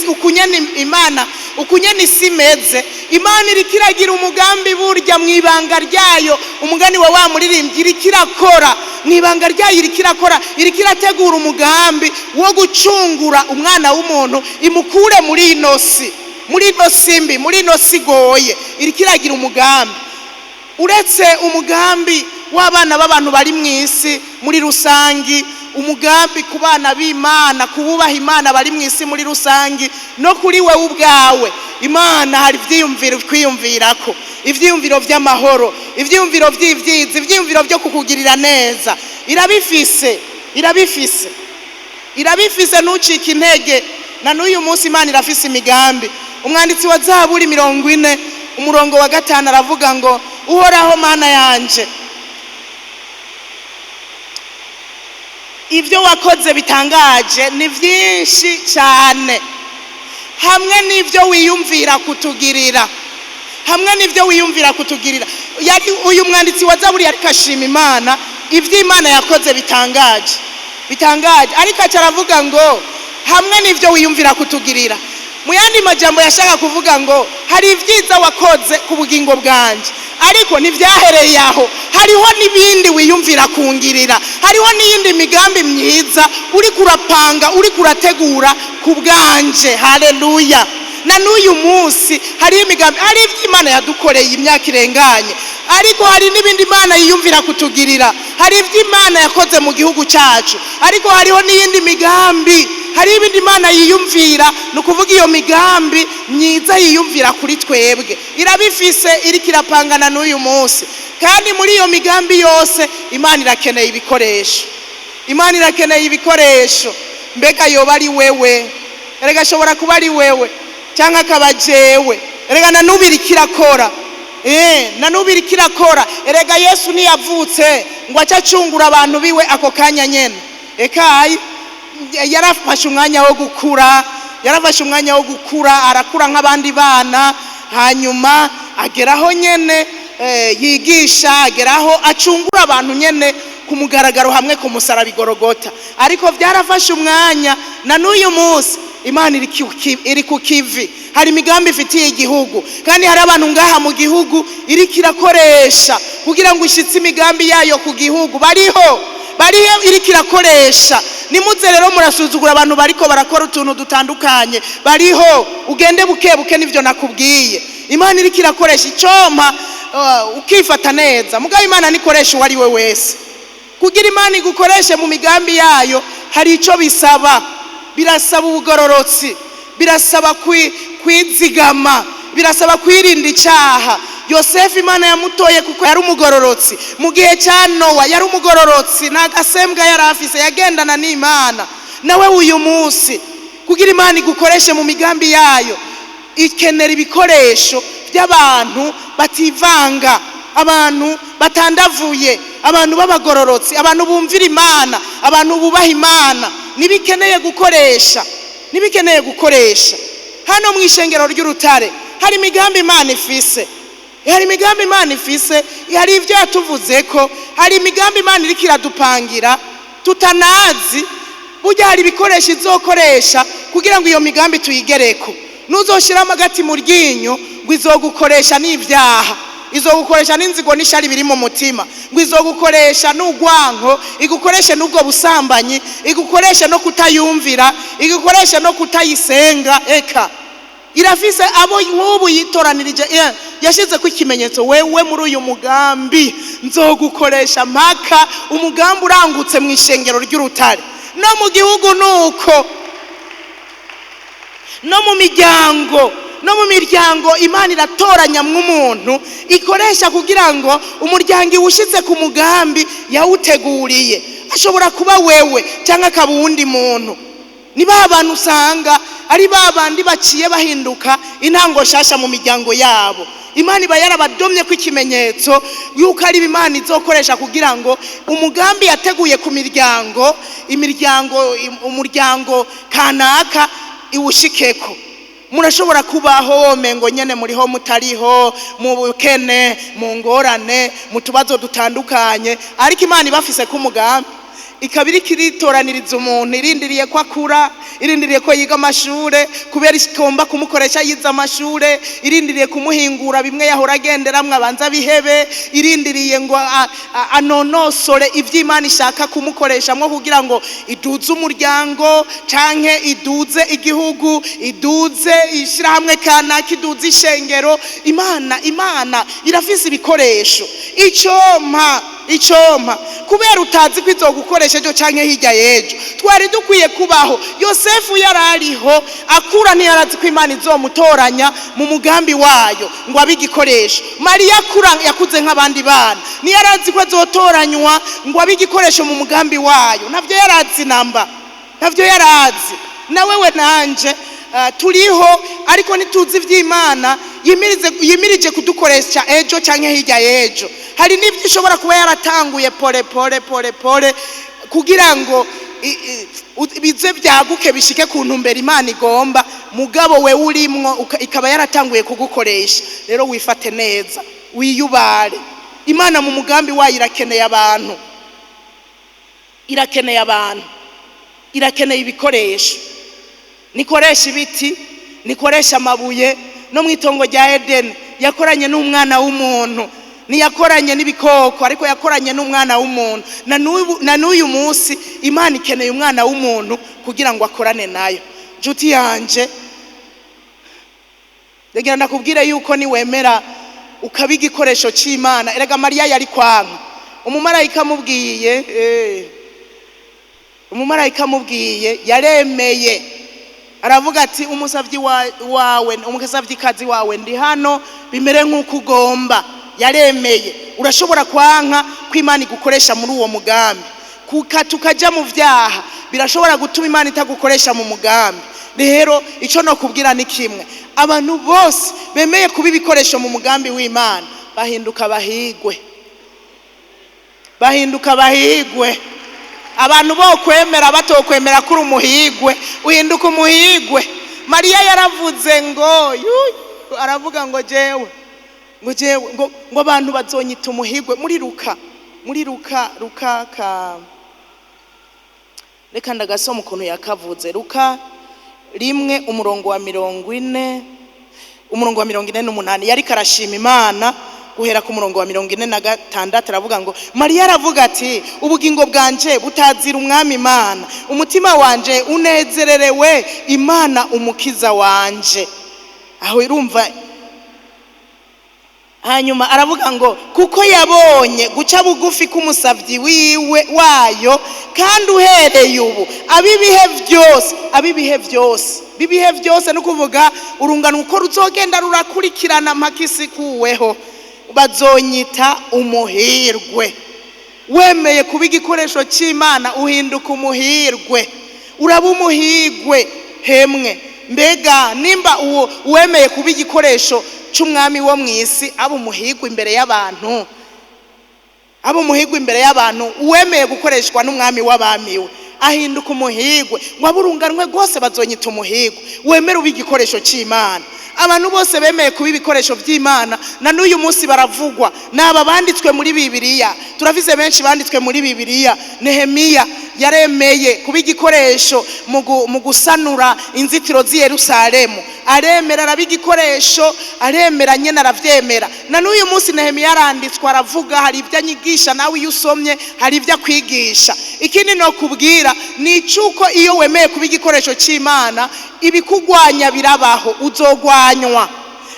ukunyene Imana, ukunyene isi imeze, Imana iriko iragira umugambi burya mu ibanga ryayo. Umugani wa wa muririmbyi, iriko irakora mu ibanga ryayo, iriko irakora, iriko irategura umugambi wo gucungura umwana w'umuntu, imukure muri ino si, muri ino si mbi, muri ino si igoye. Iriko iragira umugambi. Uretse umugambi w'abana b'abantu bari mu isi muri rusangi, umugambi ku bana b'Imana, kububaha Imana bari mu isi muri rusangi, no kuri wewe ubwawe, Imana hari ivyiyumviro twiyumvirako, ivyiyumviro vy'amahoro, ivyiyumviro vy'ivyiza, ivyiyumviro vyo kukugirira neza. Irabifise, irabifise, irabifise. Ntucike intege. Na n'uyu munsi Imana irafise imigambi. Umwanditsi wa Zaburi 40 umurongo wa 5 aravuga ngo: Uhoraho Mana yanje, ibyo wakoze bitangaje ni byinshi cyane, hamwe n'ibyo wiyumvira kutugirira, hamwe n'ibyo wiyumvira kutugirira. Yari uyu mwanditsi wa Zaburi yariko ashima Imana ibyo Imana yakoze bitangaje, bitangaje. Ariko aca aravuga ngo hamwe n'ibyo wiyumvira kutugirira. Mu yandi majambo yashaka kuvuga ngo hari ibyiza wakoze ku bugingo bwanje, ariko ntibyahereye aho, hariho n'ibindi wiyumvira kungirira, hariho n'iyindi migambi myiza uri kurapanga, uri kurategura ku bwanje. Haleluya! Na n'uyu munsi hariho imigambi, hari ibyo Imana yadukoreye imyaka irenganye, ariko hari n'ibindi Imana yiyumvira kutugirira. Hari ibyo Imana yakoze mu gihugu cyacu, ariko hariho n'iyindi migambi, hari ibindi Imana yiyumvira. Ni ukuvuga iyo migambi myiza yiyumvira kuri twebwe irabifise, iriko irapangana n'uyu munsi. Kandi muri iyo migambi yose Imana irakeneye ibikoresho, Imana irakeneye ibikoresho. Mbega yoba ari wewe? Erega ashobora kuba ari wewe cyangwa akaba jewe. Erega na n'ubu iriko irakora. Na n'ubu iriko irakora. Erega Yesu ntiyavutse ngo ace acungura abantu biwe ako kanya nyene. Ekayi, yarafashe umwanya wo gukura, yarafashe umwanya wo gukura, arakura nk'abandi bana, hanyuma ageraho nyene, yigisha, ageraho acungura abantu nyene ku mugaragaro hamwe ku musaraba i Gorogota. Ariko byarafashe umwanya. Na n'uyu munsi Imana iri ku kivi, hari imigambi ifitiye igihugu, kandi hari abantu ngaha mu gihugu iriko irakoresha kugira ngo ishitse imigambi yayo ku gihugu. Bariho, bariho, iriko irakoresha. Nimuze rero murasuzugura abantu bariko barakora utuntu dutandukanye. Bariho, ugende buke buke, nivyo nakubwiye. Imana iriko irakoresha icompa ukifata neza. Mugabo Imana nikoresha uwo ari we wese. Kugira Imana igukoreshe mu migambi yayo hari ico bisaba. Birasaba ubugororotsi, birasaba kwizigama, birasaba kwirinda icaha. Yosefu Imana yamutoye kuko yari umugororotsi. Mu gihe cya Nowa yari umugororotsi, nta gasembwa yari afise, yagendana n'Imana. Nawe uyu munsi kugira Imana igukoreshe mu migambi yayo ikenera ibikoresho by'abantu bativanga, abantu batandavuye, abantu b'abagororotsi, abantu bumvira Imana, abantu bubaha Imana. Nibikeneye gukoresha, nibikeneye gukoresha. Hano mu ishengero ry'Urutare hari imigambi Imana ifise, hari imigambi Imana ifise, hari ibyo yatuvuze ko hari imigambi Imana iriko iradupangira tutanazi. Burya hari ibikoresho izokoresha kugira ngo iyo migambi tuyigereko. Nuzoshiramo agati mu ryinyo ngo izogukoresha n'ibyaha, izogukoresha n'inzigo n'ishari biri mu mutima, ngo izogukoresha n'urwanko, igukoreshe n'ubwo busambanyi, igukoreshe no kutayumvira, igukoreshe no kutayisenga. Eka irafise abo nk'ubu yitoranirije, yashyize ko ikimenyetso: wewe muri uyu mugambi nzogukoresha mpaka umugambi urangutse mu ishengero ry'Urutare. No mu gihugu nuko, no mu miryango, no mu miryango Imana iratoranya mw'umuntu ikoresha kugira ngo umuryango iwushyitse ku mugambi yawuteguriye. Ashobora kuba wewe cyangwa akaba uwundi muntu. Ni ba bantu usanga ari ba bandi baciye bahinduka intango nshasha mu miryango yabo. Imana iba yarabadomye ko ikimenyetso yuko ari Imana izokoresha kugira ngo umugambi yateguye ku miryango, imiryango, umuryango kanaka iwushikeko. Murashobora kubaho womengo nyene muriho mutariho, mu bukene, mu ngorane, mu tubazo dutandukanye, ariko Imana ibafise ku mugambi, ikaba iriko iritoraniriza umuntu, irindiriye ko akura, irindiriye ko yiga amashure, kubera igomba kumukoresha yize amashure, irindiriye kumuhingura bimwe yahora agenderamwo abanza bihebe, irindiriye ngo anonosore ivy'Imana ishaka kumukoreshamwo kugira ngo iduze umuryango canke iduze igihugu, iduze ishirahamwe kanaka, iduze ishengero. Imana irafise ibikoresho. Icompa kubera utazi ko izogukoresha ejo canke hirya y'ejo. Twari dukwiye kubaho. Yosefu yarariho akura, ntiyarazi ko Imana izomutoranya mu mugambi wayo ngo abe igikoresho. Mariya akura yakuze nk'abandi bana, ntiyarazi ko azotoranywa ngo abe igikoresho mu mugambi wayo. Navyo yarazi namba, navyo yarazi. Na wewe nanje turiho, ariko ntituzi ivy'Imana yimirije kudukoresha ejo canke hirya y'ejo. Hari n'ibyo ishobora kuba yaratanguye pole pole pole pole kugira ngo bize byaguke bishike ku ntumbero Imana igomba, mugabo we urimwo ikaba yaratanguye kugukoresha. Rero wifate neza, wiyubare. Imana mu mugambi wayo irakeneye abantu, irakeneye abantu, irakeneye ibikoresho. Nikoresha ibiti, nikoresha amabuye. No mu itongo rya Edeni yakoranye n'umwana w'umuntu, ntiyakoranye n'ibikoko, ariko yakoranye n'umwana w'umuntu. Na n'uyu munsi Imana ikeneye umwana w'umuntu kugira ngo akorane nayo. Nshuti yanje, reka ndakubwire yuko niwemera ukaba igikoresho c'Imana. Erega Mariya yari kwanka umumarayika amubwiye, umumarayika amubwiye yaremeye, aravuga ati umusavyi wawe, umusavyikazi wawe ndi hano, bimere nk'uko ugomba. Yaremeye. Urashobora kwanka ko Imana igukoresha muri uwo mugambi, kuka tukaja mu vyaha birashobora gutuma Imana itagukoresha mu mugambi. Rero ico nokubwira ni kimwe: abantu bose bemeye kuba ibikoresho mu mugambi w'Imana bahinduka bahigwe, bahinduka bahigwe. Abantu bo kwemera batokwemera kuri umuhigwe, uhinduka umuhigwe. Mariya yaravuze ngo yuyu, aravuga ngo jewe, ngo jewe, ngo abantu bazonyita umuhigwe. Muri Luka, muri Luka, Luka ka reka ndagasoma ukuntu yakavuze. Luka 1 umurongo wa 40, umurongo wa 48, yariko arashima Imana guhera ku murongo wa 46. Aravuga ngo Mariya aravuga ati ubugingo bwanje butazira umwami Imana, umutima wanje unezererewe Imana umukiza wanje. Aho irumva. Hanyuma aravuga ngo kuko yabonye guca bugufi k'umusavyi wiwe wayo, kandi uhereye ubu abibihe byose, abibihe byose, bibihe byose, no kuvuga urungano uko ruzogenda rurakurikirana mpaka isi ikuweho, bazonyita umuhirwe. Wemeye kuba igikoresho c'Imana uhinduka umuhirwe, uraba umuhirwe. Hemwe mbega nimba uwo wemeye kuba igikoresho c'umwami wo mw'isi aba umuhirwe imbere y'abantu, aba umuhirwe imbere y'abantu, uwemeye gukoreshwa n'umwami w'abamiwe ahinduka umuhirwe. Ngo aburunganwe rwose bazonyita umuhirwe. Wemere ube igikoresho c'Imana. Abantu bose bemeye kuba ibikoresho by'Imana na n'uyu munsi baravugwa. Naba banditswe muri Bibiliya, turafise benshi banditswe muri Bibiliya. Nehemiya yaremeye kuba igikoresho mu gusanura inzitiro z'i Yerusalemu, aremera araba igikoresho, aremera nyene aravyemera. Na n'uyu munsi Nehemiya aranditswe, aravuga, hari ibyo anyigisha, nawe iyo usomye hari ibyo akwigisha. Ikindi no kubwira ni icuko iyo wemeye kuba igikoresho c'Imana ibikugwanya birabaho, uzogwanywa,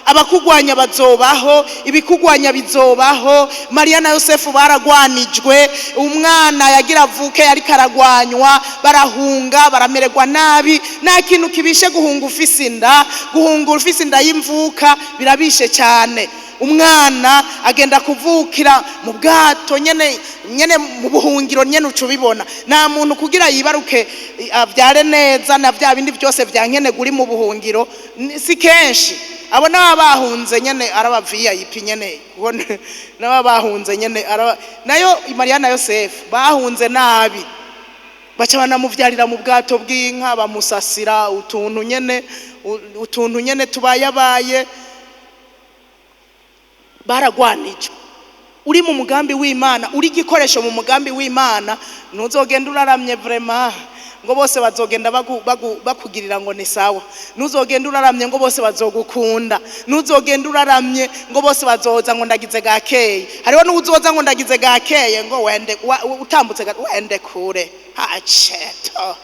abakugwanya bazobaho, ibikugwanya bizobaho. Mariya na Yosefu baragwanijwe, umwana yagira avuke yariko aragwanywa, barahunga, baramererwa nabi. Nta kintu kibishe guhunga ufise inda, guhunga ufise inda y'imvuka birabishe cyane. Umwana agenda kuvukira mu bwato nyene, nyene mu buhungiro nyene, uca ubibona. Nta muntu kugira yibaruke avyare neza na vya bindi byose vya nkene guri mu buhungiro, si kenshi. Abo naba bahunze nyene araba VIP nyene, kuko naba bahunze nyene araba. Nayo Mariya na Yosefu bahunze nabi, baca banamuvyarira mu bwato bw'inka, bamusasira utuntu nyene. utuntu nyene tubayabaye. Baragwanije. Uri mu mugambi w'Imana, uri igikoresho mu mugambi w'Imana, ntuzogenda uraramye vraiment ngo bose bazogenda bakugirira ngo ni sawa. Ntuzogenda uraramye ngo bose bazogukunda. Ntuzogenda uraramye ngo bose bazoza ngo ndagize gakeye. Hariho n'uwuzoza ngo ndagize gakeye, ngo wende utambutse wende kure haceto,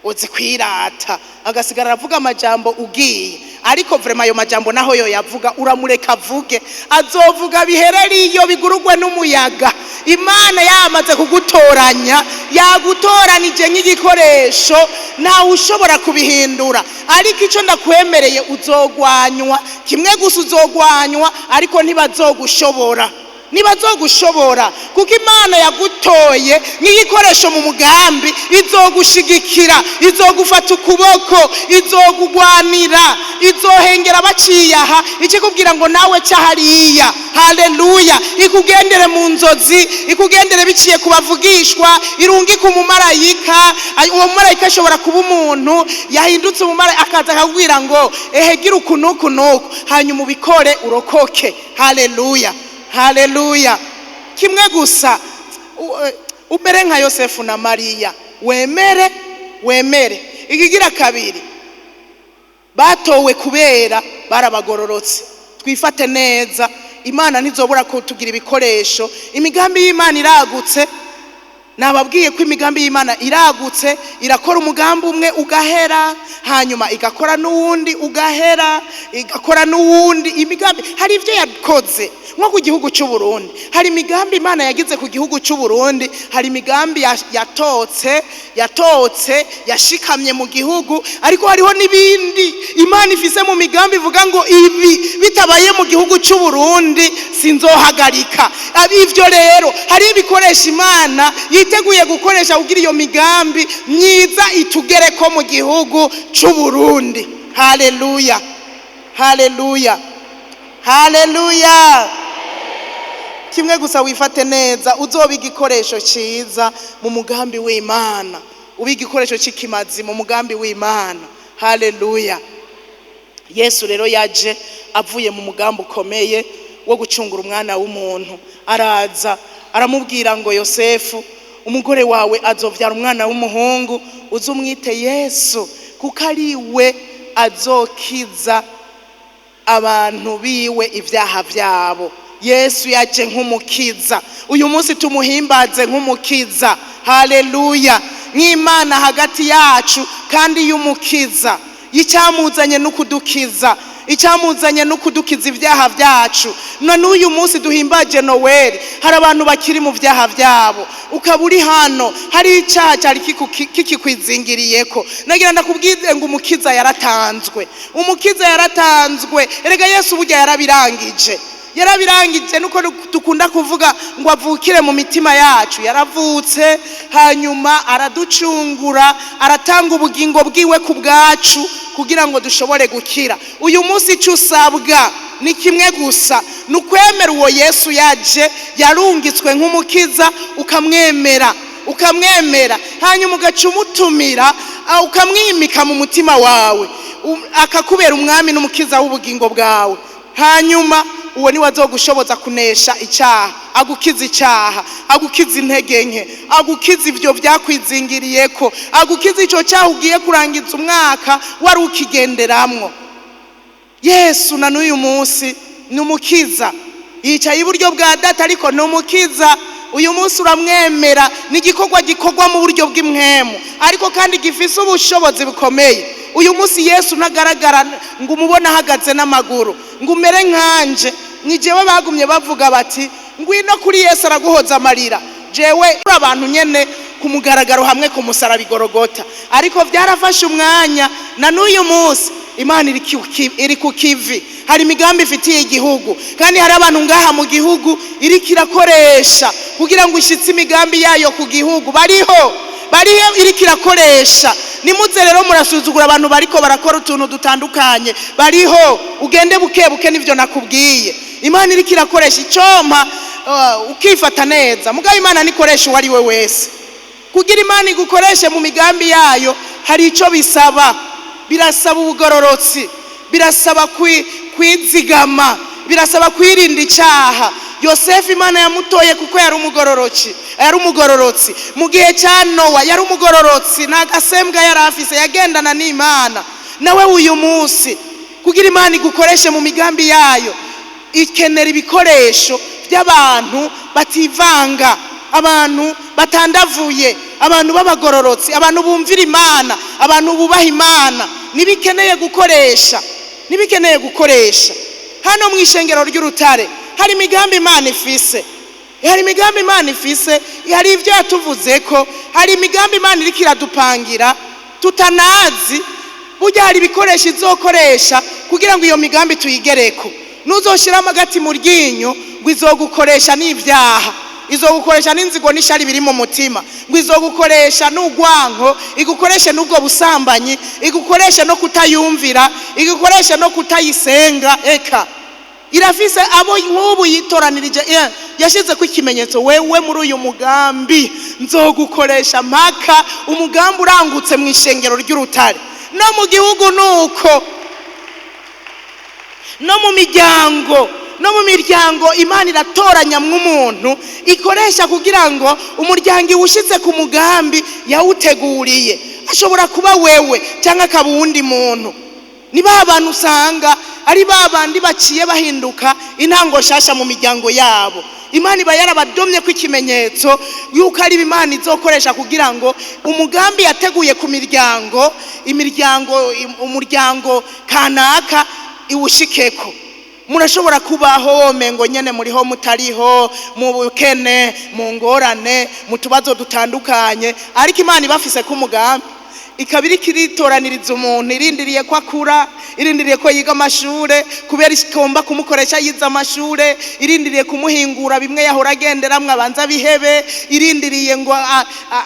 uzi kwirata, agasigara aravuga amajambo ugiye. Ariko vraiment ayo majambo naho yo yavuga, uramureka avuge, azovuga biherere iyo bigurugwe n'umuyaga. Imana yamaze kugutoranya, yagutoranije nk'igikoresho, ntawe ushobora kubihindura. Ariko icyo ndakwemereye, uzogwanywa kimwe gusa, uzogwanywa, ariko ntibazogushobora, ntibazogushobora, kuko Imana yagutoye nk'igikoresho mu mugambi. Izogushigikira, izogufata ukuboko, izogugwanira, izohengera baciye aha, ikikubwira ngo nawe ca hariya. Haleluya! Ikugendere mu nzozi, ikugendere biciye ku bavugishwa, irungike umumarayika. Uwo mumarayika ashobora kuba umuntu yahindutse umumarayika, akaza akakubwira ngo ehe, gira uku n'uku n'uku, hanyuma ubikore urokoke. Haleluya, haleluya! Kimwe gusa, umere nka Yosefu na Mariya, wemere, wemere. Ikigira kabiri, batowe kubera barabagororotse. Twifate neza, Imana ntizobura kutugira ibikoresho. Imigambi y'Imana iragutse. Nababwiye ko imigambi y'Imana iragutse. Irakora umugambi umwe ugahera, hanyuma igakora n'uwundi ugahera, igakora n'uwundi. Imigambi, hari ibyo yakoze nko ku gihugu cy'u Burundi. Hari imigambi Imana yagize ku gihugu cy'u Burundi, hari imigambi yatotse yashikamye mu gihugu. Ariko hariho n'ibindi Imana ifise mu migambi ivuga ngo ibi bitabaye mu gihugu cy'u Burundi sinzohagarika. Ibyo rero, hari ibikoresho Imana yiteguye gukoresha kugira iyo migambi myiza itugereko mu gihugu cy'u Burundi. Haleluya, haleluya, haleluya! Kimwe gusa, wifate neza, uzoba igikoresho cyiza mu mugambi w'Imana, uba igikoresho cy'ikimazi mu mugambi w'Imana. Haleluya! Yesu rero yaje avuye mu mugambi ukomeye wo gucungura umwana w'umuntu. Araza aramubwira ngo Yosefu, umugore wawe azovyara umwana w'umuhungu, uze umwite Yesu, kuko ari we azokiza abantu biwe ibyaha byabo. Yesu yaje nk'umukiza. Uyu munsi tumuhimbaze nk'umukiza. Haleluya! Nk'Imana hagati yacu kandi y'umukiza. Icyamuzanye no kudukiza, icyamuzanye no kudukiza ibyaha byacu. None uyu munsi duhimbaje Noweli, hari abantu bakiri mu byaha byabo. Ukaba uri hano, hari icyaha cyari kikikwizingiriyeko, nagira ndakubwire ngo umukiza yaratanzwe, umukiza yaratanzwe. Erega Yesu burya yarabirangije, yarabirangije. Nuko dukunda kuvuga ngo avukire mu mitima yacu. Yaravutse, hanyuma araducungura, aratanga ubugingo bwiwe ku bwacu kugira ngo dushobore gukira. Uyu munsi icyo usabwa ni kimwe gusa, ni ukwemera uwo Yesu yaje, yarungitswe nk'umukiza, ukamwemera, ukamwemera, hanyuma ugaca umutumira, ukamwimika mu mutima wawe, akakubera umwami n'umukiza w'ubugingo bwawe. Hanyuma uwo niwe azogushoboza kunesha icyaha, agukiza icyaha, agukiza intege nke, agukiza ibyo byakwizingiriyeko, agukiza icyo cyaha ugiye kurangiza umwaka wari ukigenderamwo. Yesu na n'uyu munsi ni umukiza, yicaye iburyo bwa Data, ariko ni umukiza. Uyu munsi uramwemera? Ni igikorwa gikorwa mu buryo bw'impwemu, ariko kandi gifise ubushobozi bukomeye. Uyu munsi Yesu ntagaragara ngo umubone ahagaze n'amaguru, ngo umere nkanje. Ni jewe bagumye bavuga bati ngwino kuri Yesu araguhoza amarira. Jewe abantu nyene ku mugaragaro hamwe ku musaraba i Gorogota, ariko byarafashe umwanya. Na n'uyu munsi Imana iri ku kivi. Hari imigambi ifitiye igihugu, kandi hari abantu ngaha mu gihugu iriko irakoresha kugira ngo ishyitse imigambi yayo ku gihugu. Bariho, bariho, iriko irakoresha. Nimuze rero murasuzugura abantu bariko barakora utuntu dutandukanye. Bariho, ugende buke buke, nivyo nakubwiye. Imana iriko irakoresha icompa ukifata neza. Mugabo Imana nikoresha uwo ari we wese. Kugira Imana igukoreshe mu migambi yayo, hari ico bisaba. Birasaba ubugororotsi, birasaba kwizigama, birasaba kwirinda icyaha. Yosefu Imana yamutoye kuko yari umugororotsi, yari umugororotsi. Mu gihe cya Nowa yari umugororotsi, nta gasembwa yari afise, yagendana n'Imana. Nawe uyu munsi, kugira Imana igukoreshe mu migambi yayo, ikenera ibikoresho by'abantu bativanga, abantu batandavuye, abantu b'abagororotsi, abantu bumvira Imana, abantu bubaha Imana. Nibikeneye gukoresha, nibikeneye gukoresha. Hano mu ishengero ry'Urutare hari imigambi Imana ifise, hari imigambi Imana ifise, hari ibyo yatuvuze ko hari imigambi Imana iriko iradupangira tutanazi. Burya hari ibikoresho izokoresha kugira ngo iyo migambi tuyigereko. Nuzoshiramo agati mu ryinyo ngo izogukoresha n'ibyaha, izogukoresha n'inzigo n'ishari biri mu mutima, ngo izogukoresha n'urwanko, igukoreshe n'ubwo busambanyi, igukoreshe no kutayumvira, igukoreshe no kutayisenga. Eka irafise abo nk'ubu yitoranirije, yashyize ko ikimenyetso: wewe muri uyu mugambi nzogukoresha mpaka umugambi urangutse mu ishengero ry'Urutare. No mu gihugu nuko, no mu miryango, no mu miryango Imana iratoranyamwo umuntu ikoresha kugira ngo umuryango iwushyitse ku mugambi yawuteguriye. Ashobora kuba wewe cyangwa akaba uwundi muntu. Ni ba bantu usanga ari ba bandi baciye bahinduka intango nshasha mu miryango yabo. Imana iba yarabadomye ko ikimenyetso yuko ari Imana izokoresha kugira ngo umugambi yateguye ku miryango, imiryango, umuryango kanaka iwushikeko. Murashobora kubaho mengo nyene muriho mutariho, mu bukene, mu ngorane, mu tubazo dutandukanye, ariko Imana ibafise ko umugambi, ikaba iriko iritoraniriza umuntu, irindiriye ko akura, irindiriye ko yiga amashure kubera igomba kumukoresha yize amashure, irindiriye kumuhingura bimwe yahora agenderamwo abanza bihebe, irindiriye ngo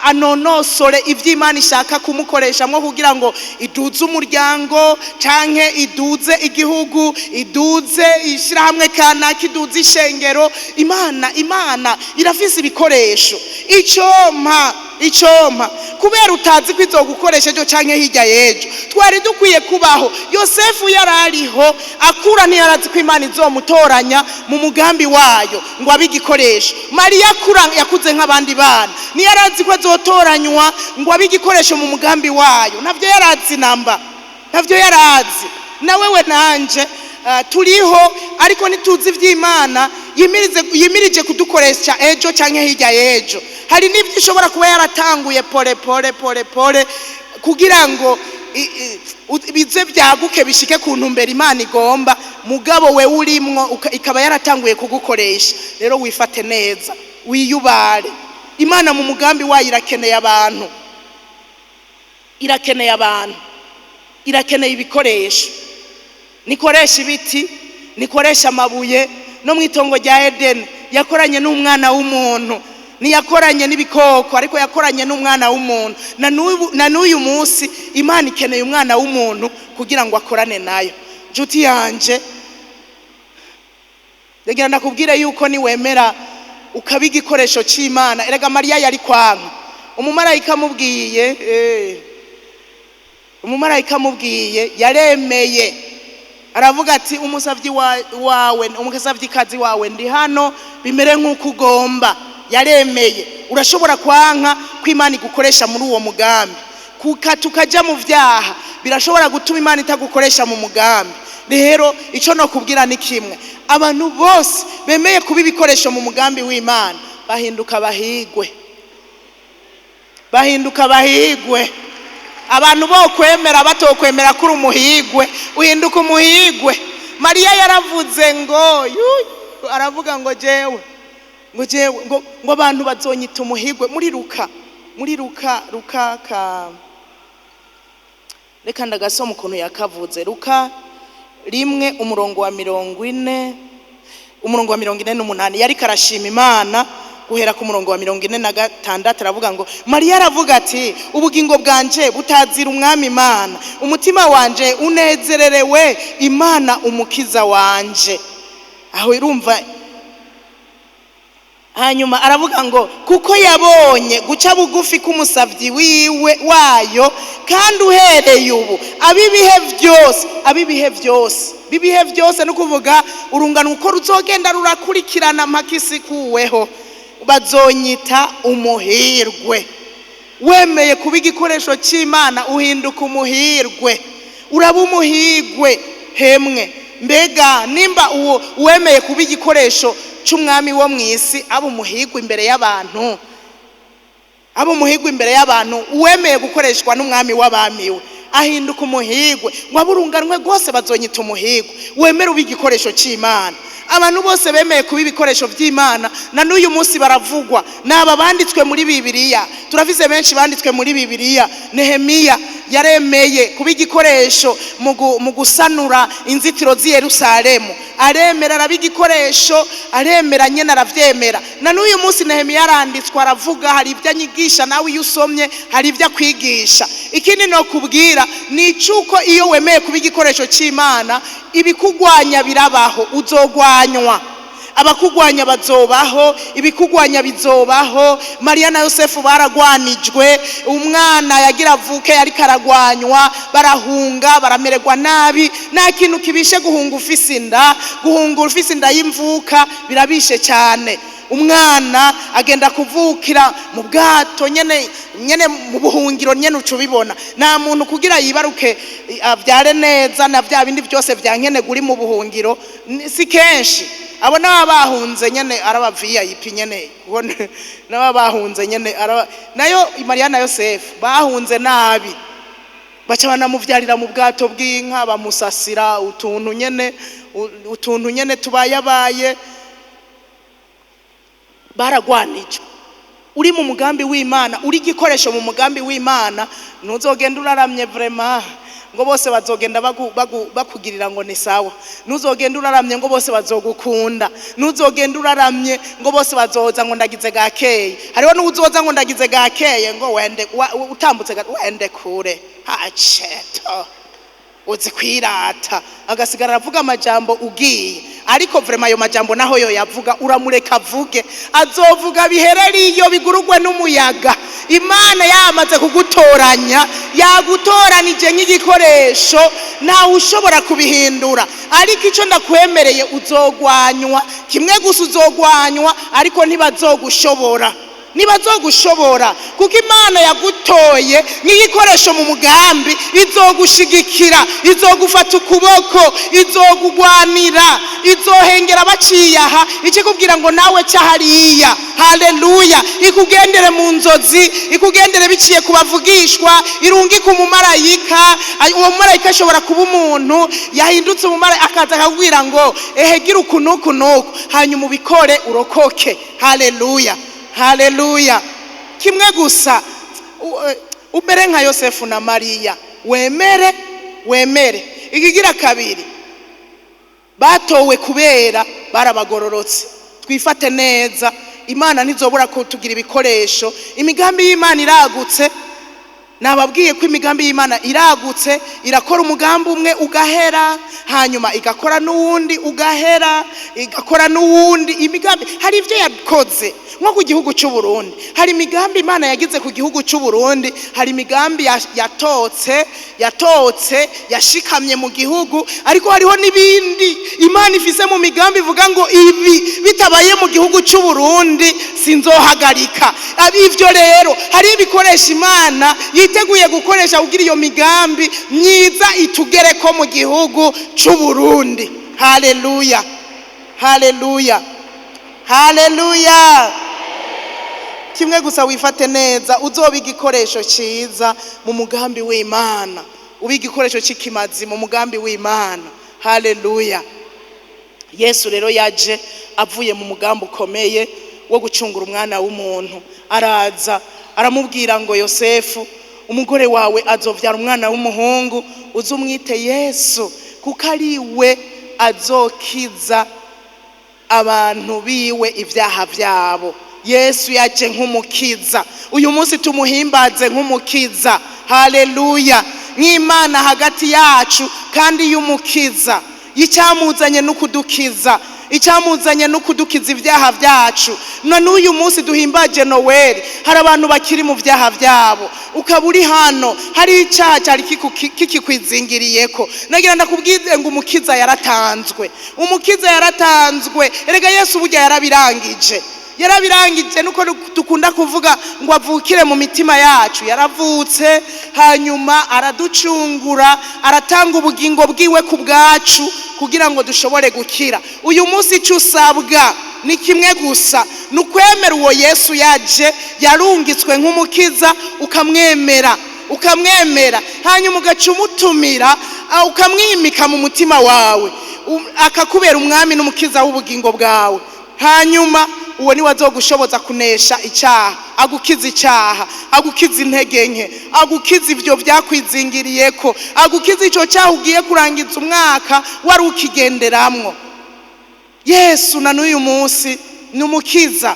anonosore ivyo Imana ishaka kumukoreshamwo kugira ngo iduze umuryango canke iduze igihugu, iduze ishirahamwe kanaka, iduze ishengero. Imana irafise ibikoresho. Icompa, icompa kubera utazi ko izogukoresha ejo canke hirya y'ejo. Twari dukwiye kubaho. Yosefu yarariho akura, ntiyarazi ko Imana izomutoranya mu mugambi wayo ngo abe igikoresho. Mariya akura, yakuze nk'abandi bana, ntiyarazi ko azotoranywa ngo abe igikoresho mu mugambi wayo. Ntabyo yarazi namba, ntabyo yarazi. Na wewe nanje turiho, ariko ntituzi iby'Imana yimirije kudukoresha ejo canke hirya y'ejo. Hari n'ibyo ishobora kuba yaratanguye pole pole pole pole kugira ngo bize byaguke bishike ku ntumbero Imana igomba, mugabo we urimwo ikaba yaratanguye kugukoresha. Rero wifate neza, wiyubare. Imana mu mugambi wayo irakeneye abantu, irakeneye abantu, irakeneye ibikoresho. Nikoresha ibiti, nikoresha amabuye. No mu itongo rya Edeni yakoranye n'umwana w'umuntu, ntiyakoranye n'ibikoko, ariko yakoranye n'umwana w'umuntu. Na n'uyu munsi Imana ikeneye umwana w'umuntu kugira ngo akorane nayo. Nshuti yanje, ndagira ndakubwire yuko niwemera ukaba igikoresho cy'Imana. Erega Mariya yari kwanka umumarayika amubwiye, umumarayika amubwiye yaremeye, aravuga ati: "Umusavyi wawe, umusavyikazi wawe, ndi hano, bimere nk'uko ugomba." Yaremeye. Urashobora kwanka ko Imana igukoresha muri uwo mugambi, kuka tukaja mu vyaha birashobora gutuma Imana itagukoresha mu mugambi. Rero ico nokubwira ni kimwe: abantu bose bemeye kuba ibikoresho mu mugambi w'Imana bahinduka bahigwe, bahinduka bahigwe. Abantu bokwemera batokwemera kuri umuhigwe, uhinduka umuhigwe. Mariya yaravuze ngo yuyu, aravuga ngo jewe, ngo jewe, ngo abantu bazonyita umuhigwe. Muri Luka, muri Luka, Luka ka, reka ndagasoma ukuntu yakavuze. Luka 1, umurongo wa 40, umurongo wa 48. Yariko arashima Imana guhera ku murongo wa 46, aravuga ngo: Mariya aravuga ati: "Ubugingo bwanje butazira Umwami Imana, umutima wanje unezererewe Imana umukiza wanje." Aho irumva Hanyuma aravuga ngo kuko yabonye guca bugufi k'umusabyi wiwe wayo, kandi uhereye ubu ab'ibihe byose, ab'ibihe byose, b'ibihe byose, ni ukuvuga urungano uko ruzogenda rurakurikirana mpaka isi ikuweho, bazonyita umuhirwe. Wemeye kuba igikoresho cy'Imana, uhinduka umuhirwe, uraba umuhirwe. Hemwe mbega, nimba uwo wemeye kuba igikoresho cy'umwami wo mu isi aba umuhirwe imbere y'abantu, aba umuhirwe imbere y'abantu, uwemeye gukoreshwa n'umwami w'abamiwe ahinduka umuhirwe. Ngo aburunganwe rwose bazonyita umuhirwe. Wemere ube igikoresho cy'Imana. Abantu bose bemeye kuba ibikoresho by'Imana na n'uyu munsi baravugwa. Ni aba banditswe muri Bibiliya. Turavize benshi banditswe muri Bibiliya. Nehemiya yaremeye kuba igikoresho mu gusanura inzitiro z'i Yerusalemu. Aremera, araba igikoresho, aremera nyine, arabyemera. Na n'uyu munsi Nehemiya aranditswe, aravuga, hari ibyo anyigisha. Nawe iyo usomye hari ibyo akwigisha. Ikindi no kubwira ni icy'uko iyo wemeye kuba igikoresho cy'Imana, ibikugwanya birabaho. Uzogwanywa, abakugwanya bazobaho, ibikugwanya bizobaho. Mariya na Yosefu baragwanijwe. Umwana yagira avuke ariko aragwanywa, barahunga, baramererwa nabi. Nta kintu kibishe guhunga ufise inda. Guhunga ufise inda y'imvuka birabishe cyane. Umwana agenda kuvukira mu bwato nyene, nyene mu buhungiro nyene. Uca ubibona, nta muntu kugira yibaruke abyare neza na bya bindi byose bya nkenerwa uri mu buhungiro. Si kenshi abo n'aba bahunze nyene araba VIP nyene, kuko n'aba bahunze nyene araba. Nayo Mariya na Yosefu bahunze nabi, baca banamuvyarira mu bwato bw'inka, bamusasira utuntu nyene, utuntu nyene tubayabaye. Baragwanijwe. Uri mu mugambi w'Imana, uri igikoresho mu mugambi w'Imana, ntuzogenda uraramye vraiment ngo bose bazogenda bakugirira ngo ni sawa. Ntuzogenda uraramye ngo bose bazogukunda. Ntuzogenda uraramye ngo bose bazoza ngo ndagize gakeye. Hariho n'uwuzoza ngo ndagize gakeye, ngo wende utambutse wende kure haceto, uzi kwirata, agasigara aravuga amajambo ugiye. Ariko vraiment ayo majambo naho yo yavuga, uramureka avuge, azovuga biherere iyo bigurugwe n'umuyaga. Imana yamaze kugutoranya, yagutoranije nk'igikoresho, ntawe ushobora kubihindura. Ariko icyo ndakwemereye, uzogwanywa kimwe gusa, uzogwanywa, ariko ntibazogushobora, ntibazogushobora, kuko Imana yagutoye nk'igikoresho mu mugambi. Izogushigikira, izogufata ukuboko, izogugwanira, izohengera baciye aha, ikikubwira ngo nawe ca hariya. Haleluya! Ikugendere mu nzozi, ikugendere biciye ku bavugishwa, irungike umumarayika. Uwo mumarayika ashobora kuba umuntu yahindutse umumarayika, akaza akakubwira ngo ehe, gira uku n'uku n'uku, hanyuma ubikore urokoke. Haleluya, haleluya! Kimwe gusa, umere nka Yosefu na Mariya, wemere, wemere. Ikigira kabiri, batowe kubera barabagororotse. Twifate neza, Imana ntizobura kutugira ibikoresho. Imigambi y'Imana iragutse. Nababwiye ko imigambi y'Imana iragutse. Irakora umugambi umwe ugahera, hanyuma igakora n'uwundi ugahera, igakora n'uwundi. Imigambi, hari ibyo yakoze nko ku gihugu cy'u Burundi. Hari imigambi Imana yagize ku gihugu cy'u Burundi. Hari imigambi yatotse, yashikamye mu gihugu. Ariko hariho n'ibindi Imana ifise mu migambi ivuga ngo ibi bitabaye mu gihugu cy'u Burundi sinzohagarika. Ibyo rero, hari ibikoresho Imana yiteguye gukoresha kugira iyo migambi myiza itugereko mu gihugu cy'u Burundi. Haleluya, haleluya, haleluya! Kimwe gusa, wifate neza, uzoba igikoresho cyiza mu mugambi w'Imana, uba igikoresho cy'ikimazi mu mugambi w'Imana. Haleluya! Yesu rero yaje avuye mu mugambi ukomeye wo gucungura umwana w'umuntu. Araza aramubwira ngo Yosefu, umugore wawe azovyara umwana w'umuhungu, uze umwite Yesu, kuko ari we azokiza abantu biwe ibyaha byabo. Yesu yaje nk'umukiza. Uyu munsi tumuhimbaze nk'umukiza. Haleluya! Nk'Imana hagati yacu kandi y'umukiza, icyamuzanye no kudukiza. Icyamuzanye no kudukiza ibyaha byacu. Na n'uyu munsi duhimbaje Noweli, hari abantu bakiri mu byaha byabo. Ukaba uri hano, hari icyaha cyari kikikwizingiriyeko, nagira ndakubwire ngo umukiza yaratanzwe, umukiza yaratanzwe. Erega Yesu burya yarabirangije, yarabirangije. Nuko dukunda kuvuga ngo avukire mu mitima yacu. Yaravutse, hanyuma araducungura, aratanga ubugingo bwiwe ku bwacu kugira ngo dushobore gukira. Uyu munsi icyo usabwa ni kimwe gusa, ni ukwemera uwo Yesu yaje, yarungitswe nk'umukiza, ukamwemera, ukamwemera, hanyuma ugaca umutumira, ukamwimika mu mutima wawe, akakubera umwami n'umukiza w'ubugingo bwawe. Hanyuma uwo niwe azogushoboza kunesha icyaha, agukiza icyaha, agukiza intege nke, agukiza ibyo byakwizingiriyeko, agukiza icyo cyaha ugiye kurangiza umwaka wari ukigenderamwo. Yesu na n'uyu munsi ni umukiza,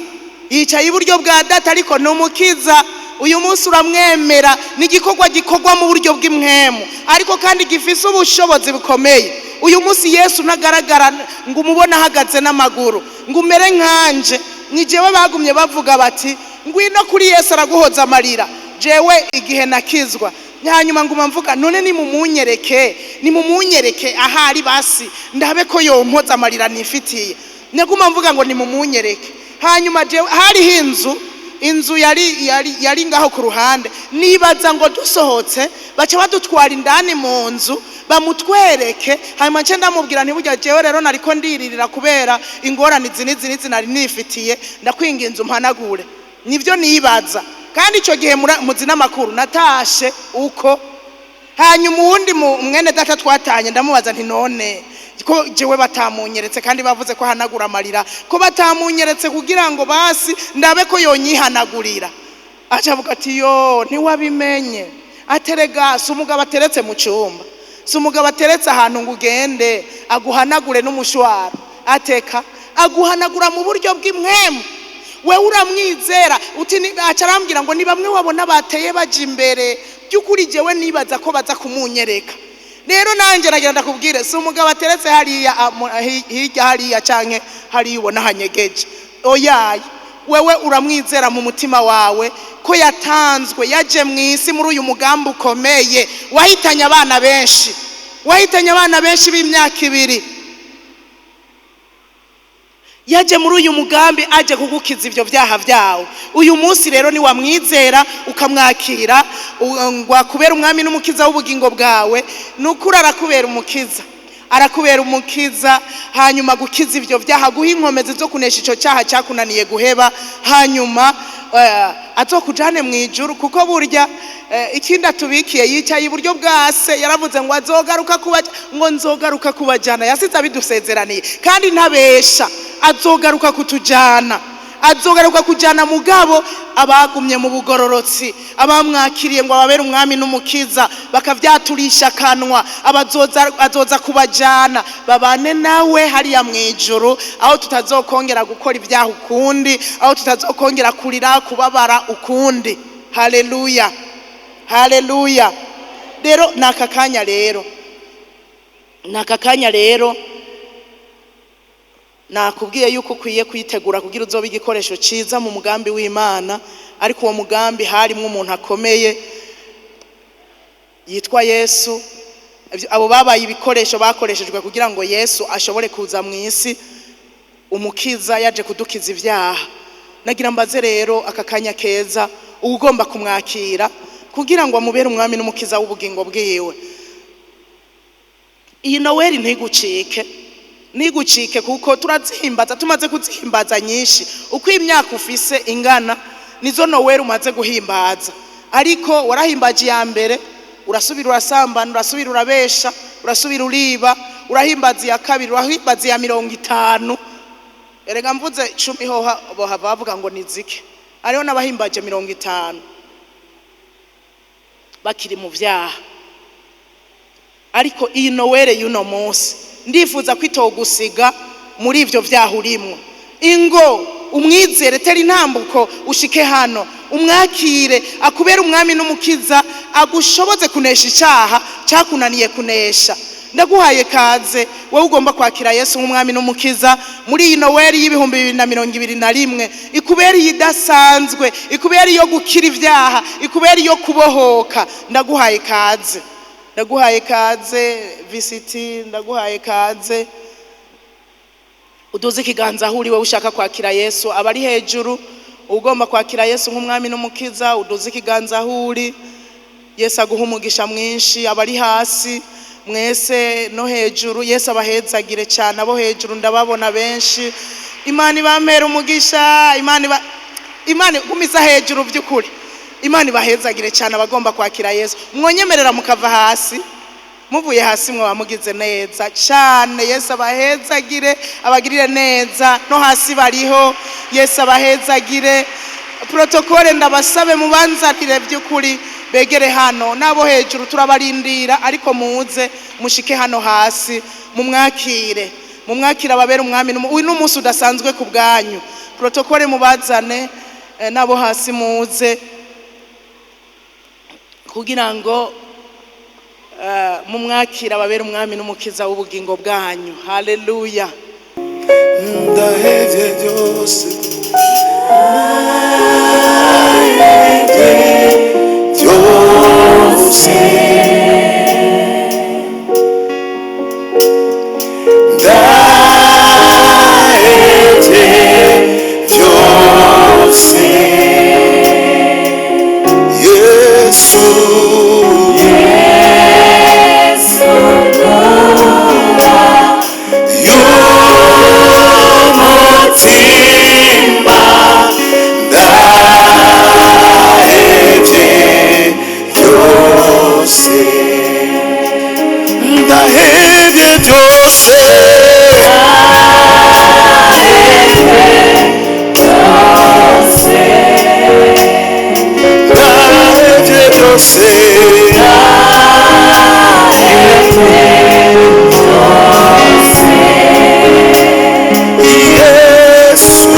yicaye iburyo bwa Data, ariko ni umukiza. Uyu munsi uramwemera? Ni igikorwa gikorwa mu buryo bw'impwemu, ariko kandi gifise ubushobozi bukomeye. Uyu munsi Yesu ntagaragara ngo umubone ahagaze n'amaguru, ngo umere nkanje. Ni jewe bagumye bavuga bati: "Ngwino kuri Yesu, araguhoza amarira." Jewe igihe nakizwa, hanyuma nguma mvuga: "None nimumunyereke, nimumunyereke ahari, basi ndabe ko yompoza amarira nifitiye." Naguma mvuga ngo nimumunyereke. Hanyuma jewe hariho inzu yari ngaho ku ruhande. Nibaza ngo dusohotse baca badutwara indani mu nzu bamutwereke. Hanyuma nce ndamubwira nti: "Burya jewe rero nariko ndiririra kubera ingorane izi n'izi n'izi nari nifitiye, ndakwinginze umpanagure." Nivyo nibaza. Kandi ico gihe muzi n'amakuru, natashe uko. Hanyuma uwundi mwene data twatanye, ndamubaza nti: "None ko jewe batamunyeretse, kandi bavuze ko ahanagura amarira, ko batamunyeretse kugira ngo basi ndabe ko yonyihanagurira?" Aca avuga ati: "Yo, ntiwabimenye." Aterega si umugabo ateretse mu cyumba, si umugabo ateretse ahantu ngo ugende aguhanagure n'umushwaro. Ateka aguhanagura mu buryo bw'impwemu. Wewe uramwizera uti aca arambwira ngo ni bamwe wabona bateye baja imbere. By'ukuri jewe nibaza ko baza kumunyereka. Rero nanjye nagira ndakubwire, si umugabo ateretse hariya, hirya hariya canke hariya ubona hanyegeje. Oyaye, wewe uramwizera mu mutima wawe ko yatanzwe, yaje mu isi muri uyu mugambi ukomeye wahitanye abana benshi, wahitanye abana benshi b'imyaka 2? Yaje muri uyu mugambi, aje kugukiza ibyo byaha byawe. Uyu munsi rero niwamwizera, ukamwakira ngo akubere umwami n'umukiza w'ubugingo bwawe, ni ukuri arakubera umukiza, arakubera umukiza. Hanyuma gukiza ibyo byaha, guha inkomezi zo kunesha icyo cyaha cyakunaniye guheba, hanyuma azokujane mu ijuru. Kuko burya ikindi atubikiye, yicaye iburyo bwa Se, yaravuze ngo azogaruka kuba, ngo nzogaruka kubajyana. Yasize abidusezeraniye kandi ntabesha. Azogaruka kutujyana, azogaruka kujyana mugabo abagumye mu bugororotsi, abamwakiriye ngo ababere umwami n'umukiza, bakavyaturisha akanwa, azoza kubajyana babane nawe hariya mu ijuru, aho tutazokongera gukora ibyaha ukundi, aho tutazokongera kurira, kubabara ukundi. Haleluya, haleluya! Rero ni aka kanya, rero ni aka kanya. Rero nakubwiye yuko ukwiye kuyitegura kugira uzobe igikoresho cyiza mu mugambi w'Imana. Ariko uwo mugambi harimo umuntu akomeye yitwa Yesu. Abo babaye ibikoresho bakoreshejwe kugira ngo Yesu ashobore kuza mu isi, umukiza yaje kudukiza ibyaha. Nagira mbaze rero aka kanya keza ugomba kumwakira kugira ngo amubere umwami n'umukiza w'ubugingo bwiwe. Iyi Noweli ntigucike, ntigucike, kuko turazihimbaza, tumaze kuzihimbaza nyinshi. Uko imyaka ufise ingana nizo Noweli umaze guhimbaza. Ariko warahimbaje iya mbere, urasubira urasambana, urasubira urabesha, urasubira uriba, urahimbaza iya kabiri, urahimbaza iya 50. Erega mvuze 10 hoha bohava bavuga ngo ni zike. Hariho n'abahimbaje 50 bakiri mu vyaha. Ariko iyi Nowele y'uno munsi ndifuza ko itogusiga muri ivyo vyaha urimwo. Ingo umwizere, tera intambuko ushike hano, umwakire akubere umwami n'umukiza, agushoboze kunesha icyaha cyakunaniye kunesha. Ndaguhaye kaze wowe ugomba kwakira Yesu nk'umwami n'umukiza muri iyi Noweli y'2021, ikubera idasanzwe, ikubera iyo gukira ibyaha, ikubera iyo kubohoka. Ndaguhaye kaze, ndaguhaye kaze visiti, ndaguhaye kaze. Uduze ikiganza aho uri wowe ushaka kwakira Yesu. Abari hejuru, ugomba kwakira Yesu nk'umwami n'umukiza, uduze ikiganza aho uri. Yesu aguha umugisha mwinshi. Abari hasi mwese no hejuru, Yesu abahezagire cyane. Abo hejuru ndababona benshi, Imana ibampera umugisha. Imana igumiza hejuru by'ukuri, Imana ibahezagire cyane. Abagomba kwakira Yesu, mwonyemerera mukava hasi, muvuye hasi mwaba mugize neza cyane. Yesu abahezagire, abagirire neza. No hasi bariho, Yesu abahezagire. Protokole ndabasabe mubanzanire by'ukuri, begere hano. N'abo hejuru turabarindira, ariko muze mushike hano hasi mumwakire, mumwakire ababere umwami. Uyu ni umunsi udasanzwe ku bwanyu. Protokole mubazane, n'abo hasi muze, kugira ngo mumwakire ababere umwami n'umukiza w'ubugingo bwanyu. Haleluya. Ndahevye byose, byose, ndahevye byose, Yesu, y'umutima, ndahevye byose, ndahevye byose, ndahevye byose, Yesu,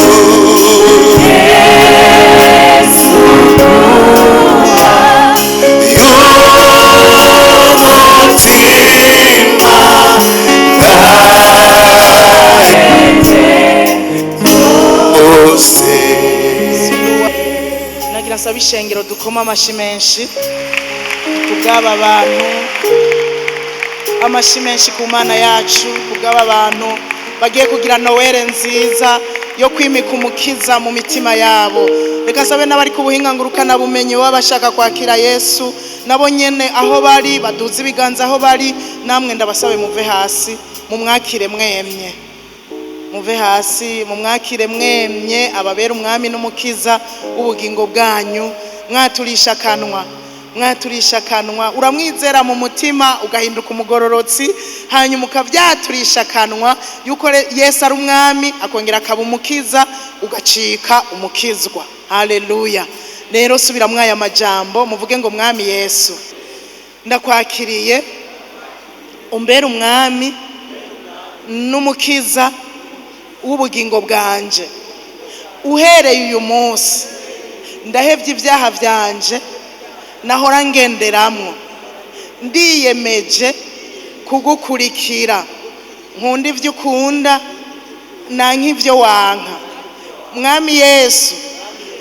y'umutima, ndahevye byose. Nagira nsaba ishengero dukoma amashi menshi kubw'aba bantu, amashi menshi ku Mana yacu kubw'aba bantu bagiye kugira Noweli nziza yo kwimika umukiza mu mitima yabo. Reka nsabe n'abari ku buhinga ngurukanabumenyi baba bashaka kwakira Yesu, nabo nyene aho bari baduze ibiganza aho bari. Namwe ndabasabe muve hasi mumwakire mwemye, muve hasi mumwakire mwemye ababera umwami n'umukiza w'ubugingo bwanyu. Mwaturisha akanwa, mwaturisha akanwa, uramwizera mu mutima ugahinduka umugororotsi, hanyuma ukavyaturisha akanwa yuko Yesu ari umwami, akongera akaba umukiza, ugacika umukizwa. Haleluya. Rero subira mwaya majambo, muvuge ngo mwami Yesu, ndakwakiriye umbere umwami n'umukiza w'ubugingo bwanje. Uhereye uyu munsi ndahevye ibyaha byanje nahora ngenderamwo, ndiyemeje kugukurikira, nkunda ivyo ukunda nanka ivyo wanka. Mwami Yesu,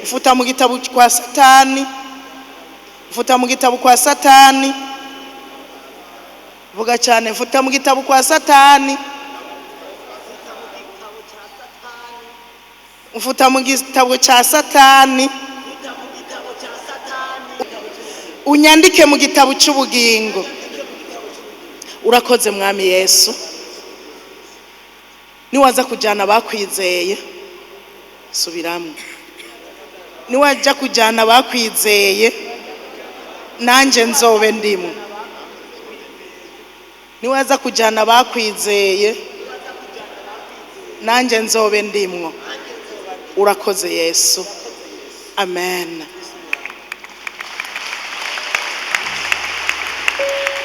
mfuta mu gitabo kwa Satani, mfuta mu gitabo kwa Satani. Vuga cyane, mfuta mu gitabo kwa Satani, mfuta mu gitabo cya Satani, unyandike mu gitabo cy'ubugingo. Urakoze mwami Yesu. Niwaza kujyana abakwizeye, subiramo, niwajya kujyana abakwizeye nanjye nzobe ndimo. Niwaza kujyana abakwizeye nanjye nzobe ndimwo. Urakoze Yesu. Amen.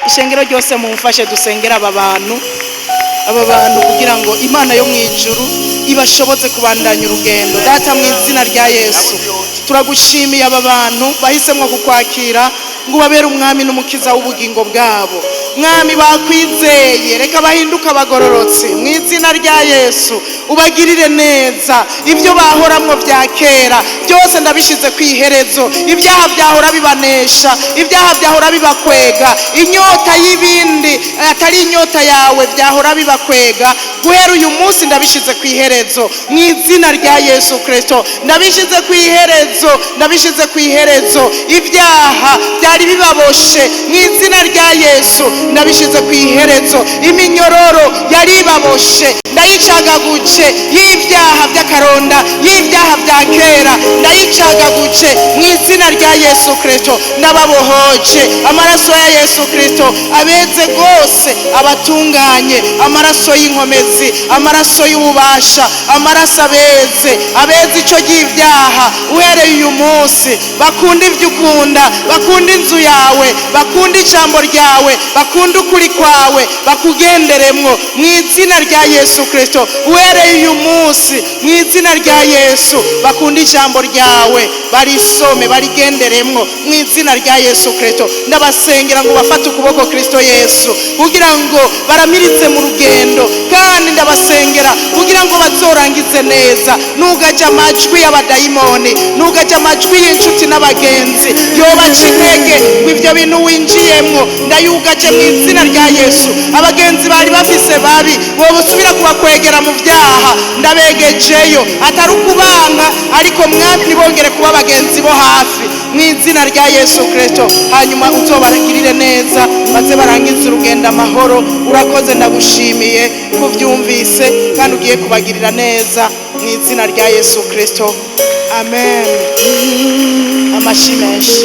Ishengero ryose mumfashe dusengera aba bantu, aba bantu kugira ngo Imana yo mu ijuru ibashoboze kubandanya urugendo. Data, mu izina rya Yesu, turagushimiye aba bantu bahisemwo kukwakira ngo ubabere umwami n'umukiza w'ubugingo bwabo. Mwami, bakwizeye, reka bahinduke abagororotsi mu izina rya Yesu. Ubagirire neza. Ibyo bahoramwo bya kera byose ndabishyize ku iherezo. Ibyaha byahora bibanesha, ibyaha byahora bibakwega, inyota y'ibindi atari inyota yawe byahora bibakwega, guhera uyu munsi ndabishyize ku iherezo mu izina rya Yesu Kirisito. Ndabishyize ku iherezo, ndabishyize ku iherezo. Ibyaha byari bibaboshe, mu izina rya Yesu ndabishyize ku iherezo. Iminyororo yari ibaboshe ndayicagaguce, y'ibyaha by'akaronda, y'ibyaha bya kera, ndayicagaguce mu izina rya Yesu Kirisito. Ndababohoje. Amaraso ya Yesu Kirisito abeze rwose, abatunganye. Amaraso y'inkomezi, amaraso y'ububasha, amaraso abeze, abeze icyo ry'ibyaha. Uhereye uyu munsi bakunda ibyo ukunda, bakunda inzu yawe, bakunda ijambo ryawe, bakunda ukuri kwawe, bakugenderemwo mu izina rya Yesu Kirisito. Uhereye uyu munsi, mu izina rya Yesu, bakunda ijambo ryawe, barisome, barigenderemwo mu izina rya Yesu Kirisito. Ndabasengera ngo bafate ukuboko Kirisito Yesu kugira ngo baramiritse mu rugendo, kandi ndabasengera kugira ngo bazorangize neza. Nugajya amajwi y'abadayimoni, nugajya amajwi y'inshuti n'abagenzi yobaca intege ngo ibyo bintu winjiyemwo, ndayugaje mu izina rya Yesu. Abagenzi bari bafise babi bobusubira kubakwegera mu byaha, ndabegejeyo. Atari ukubanga, ariko Mwami, ntibongere kuba abagenzi bo hafi mu izina rya Yesu Kirisito. Hanyuma uzobaragirire neza, baze barangize urugendo amahoro. Urakoze, ndagushimiye kubyumvise kandi ugiye kubagirira neza mu izina rya Yesu Kirisito. Amen. Amashyi menshi.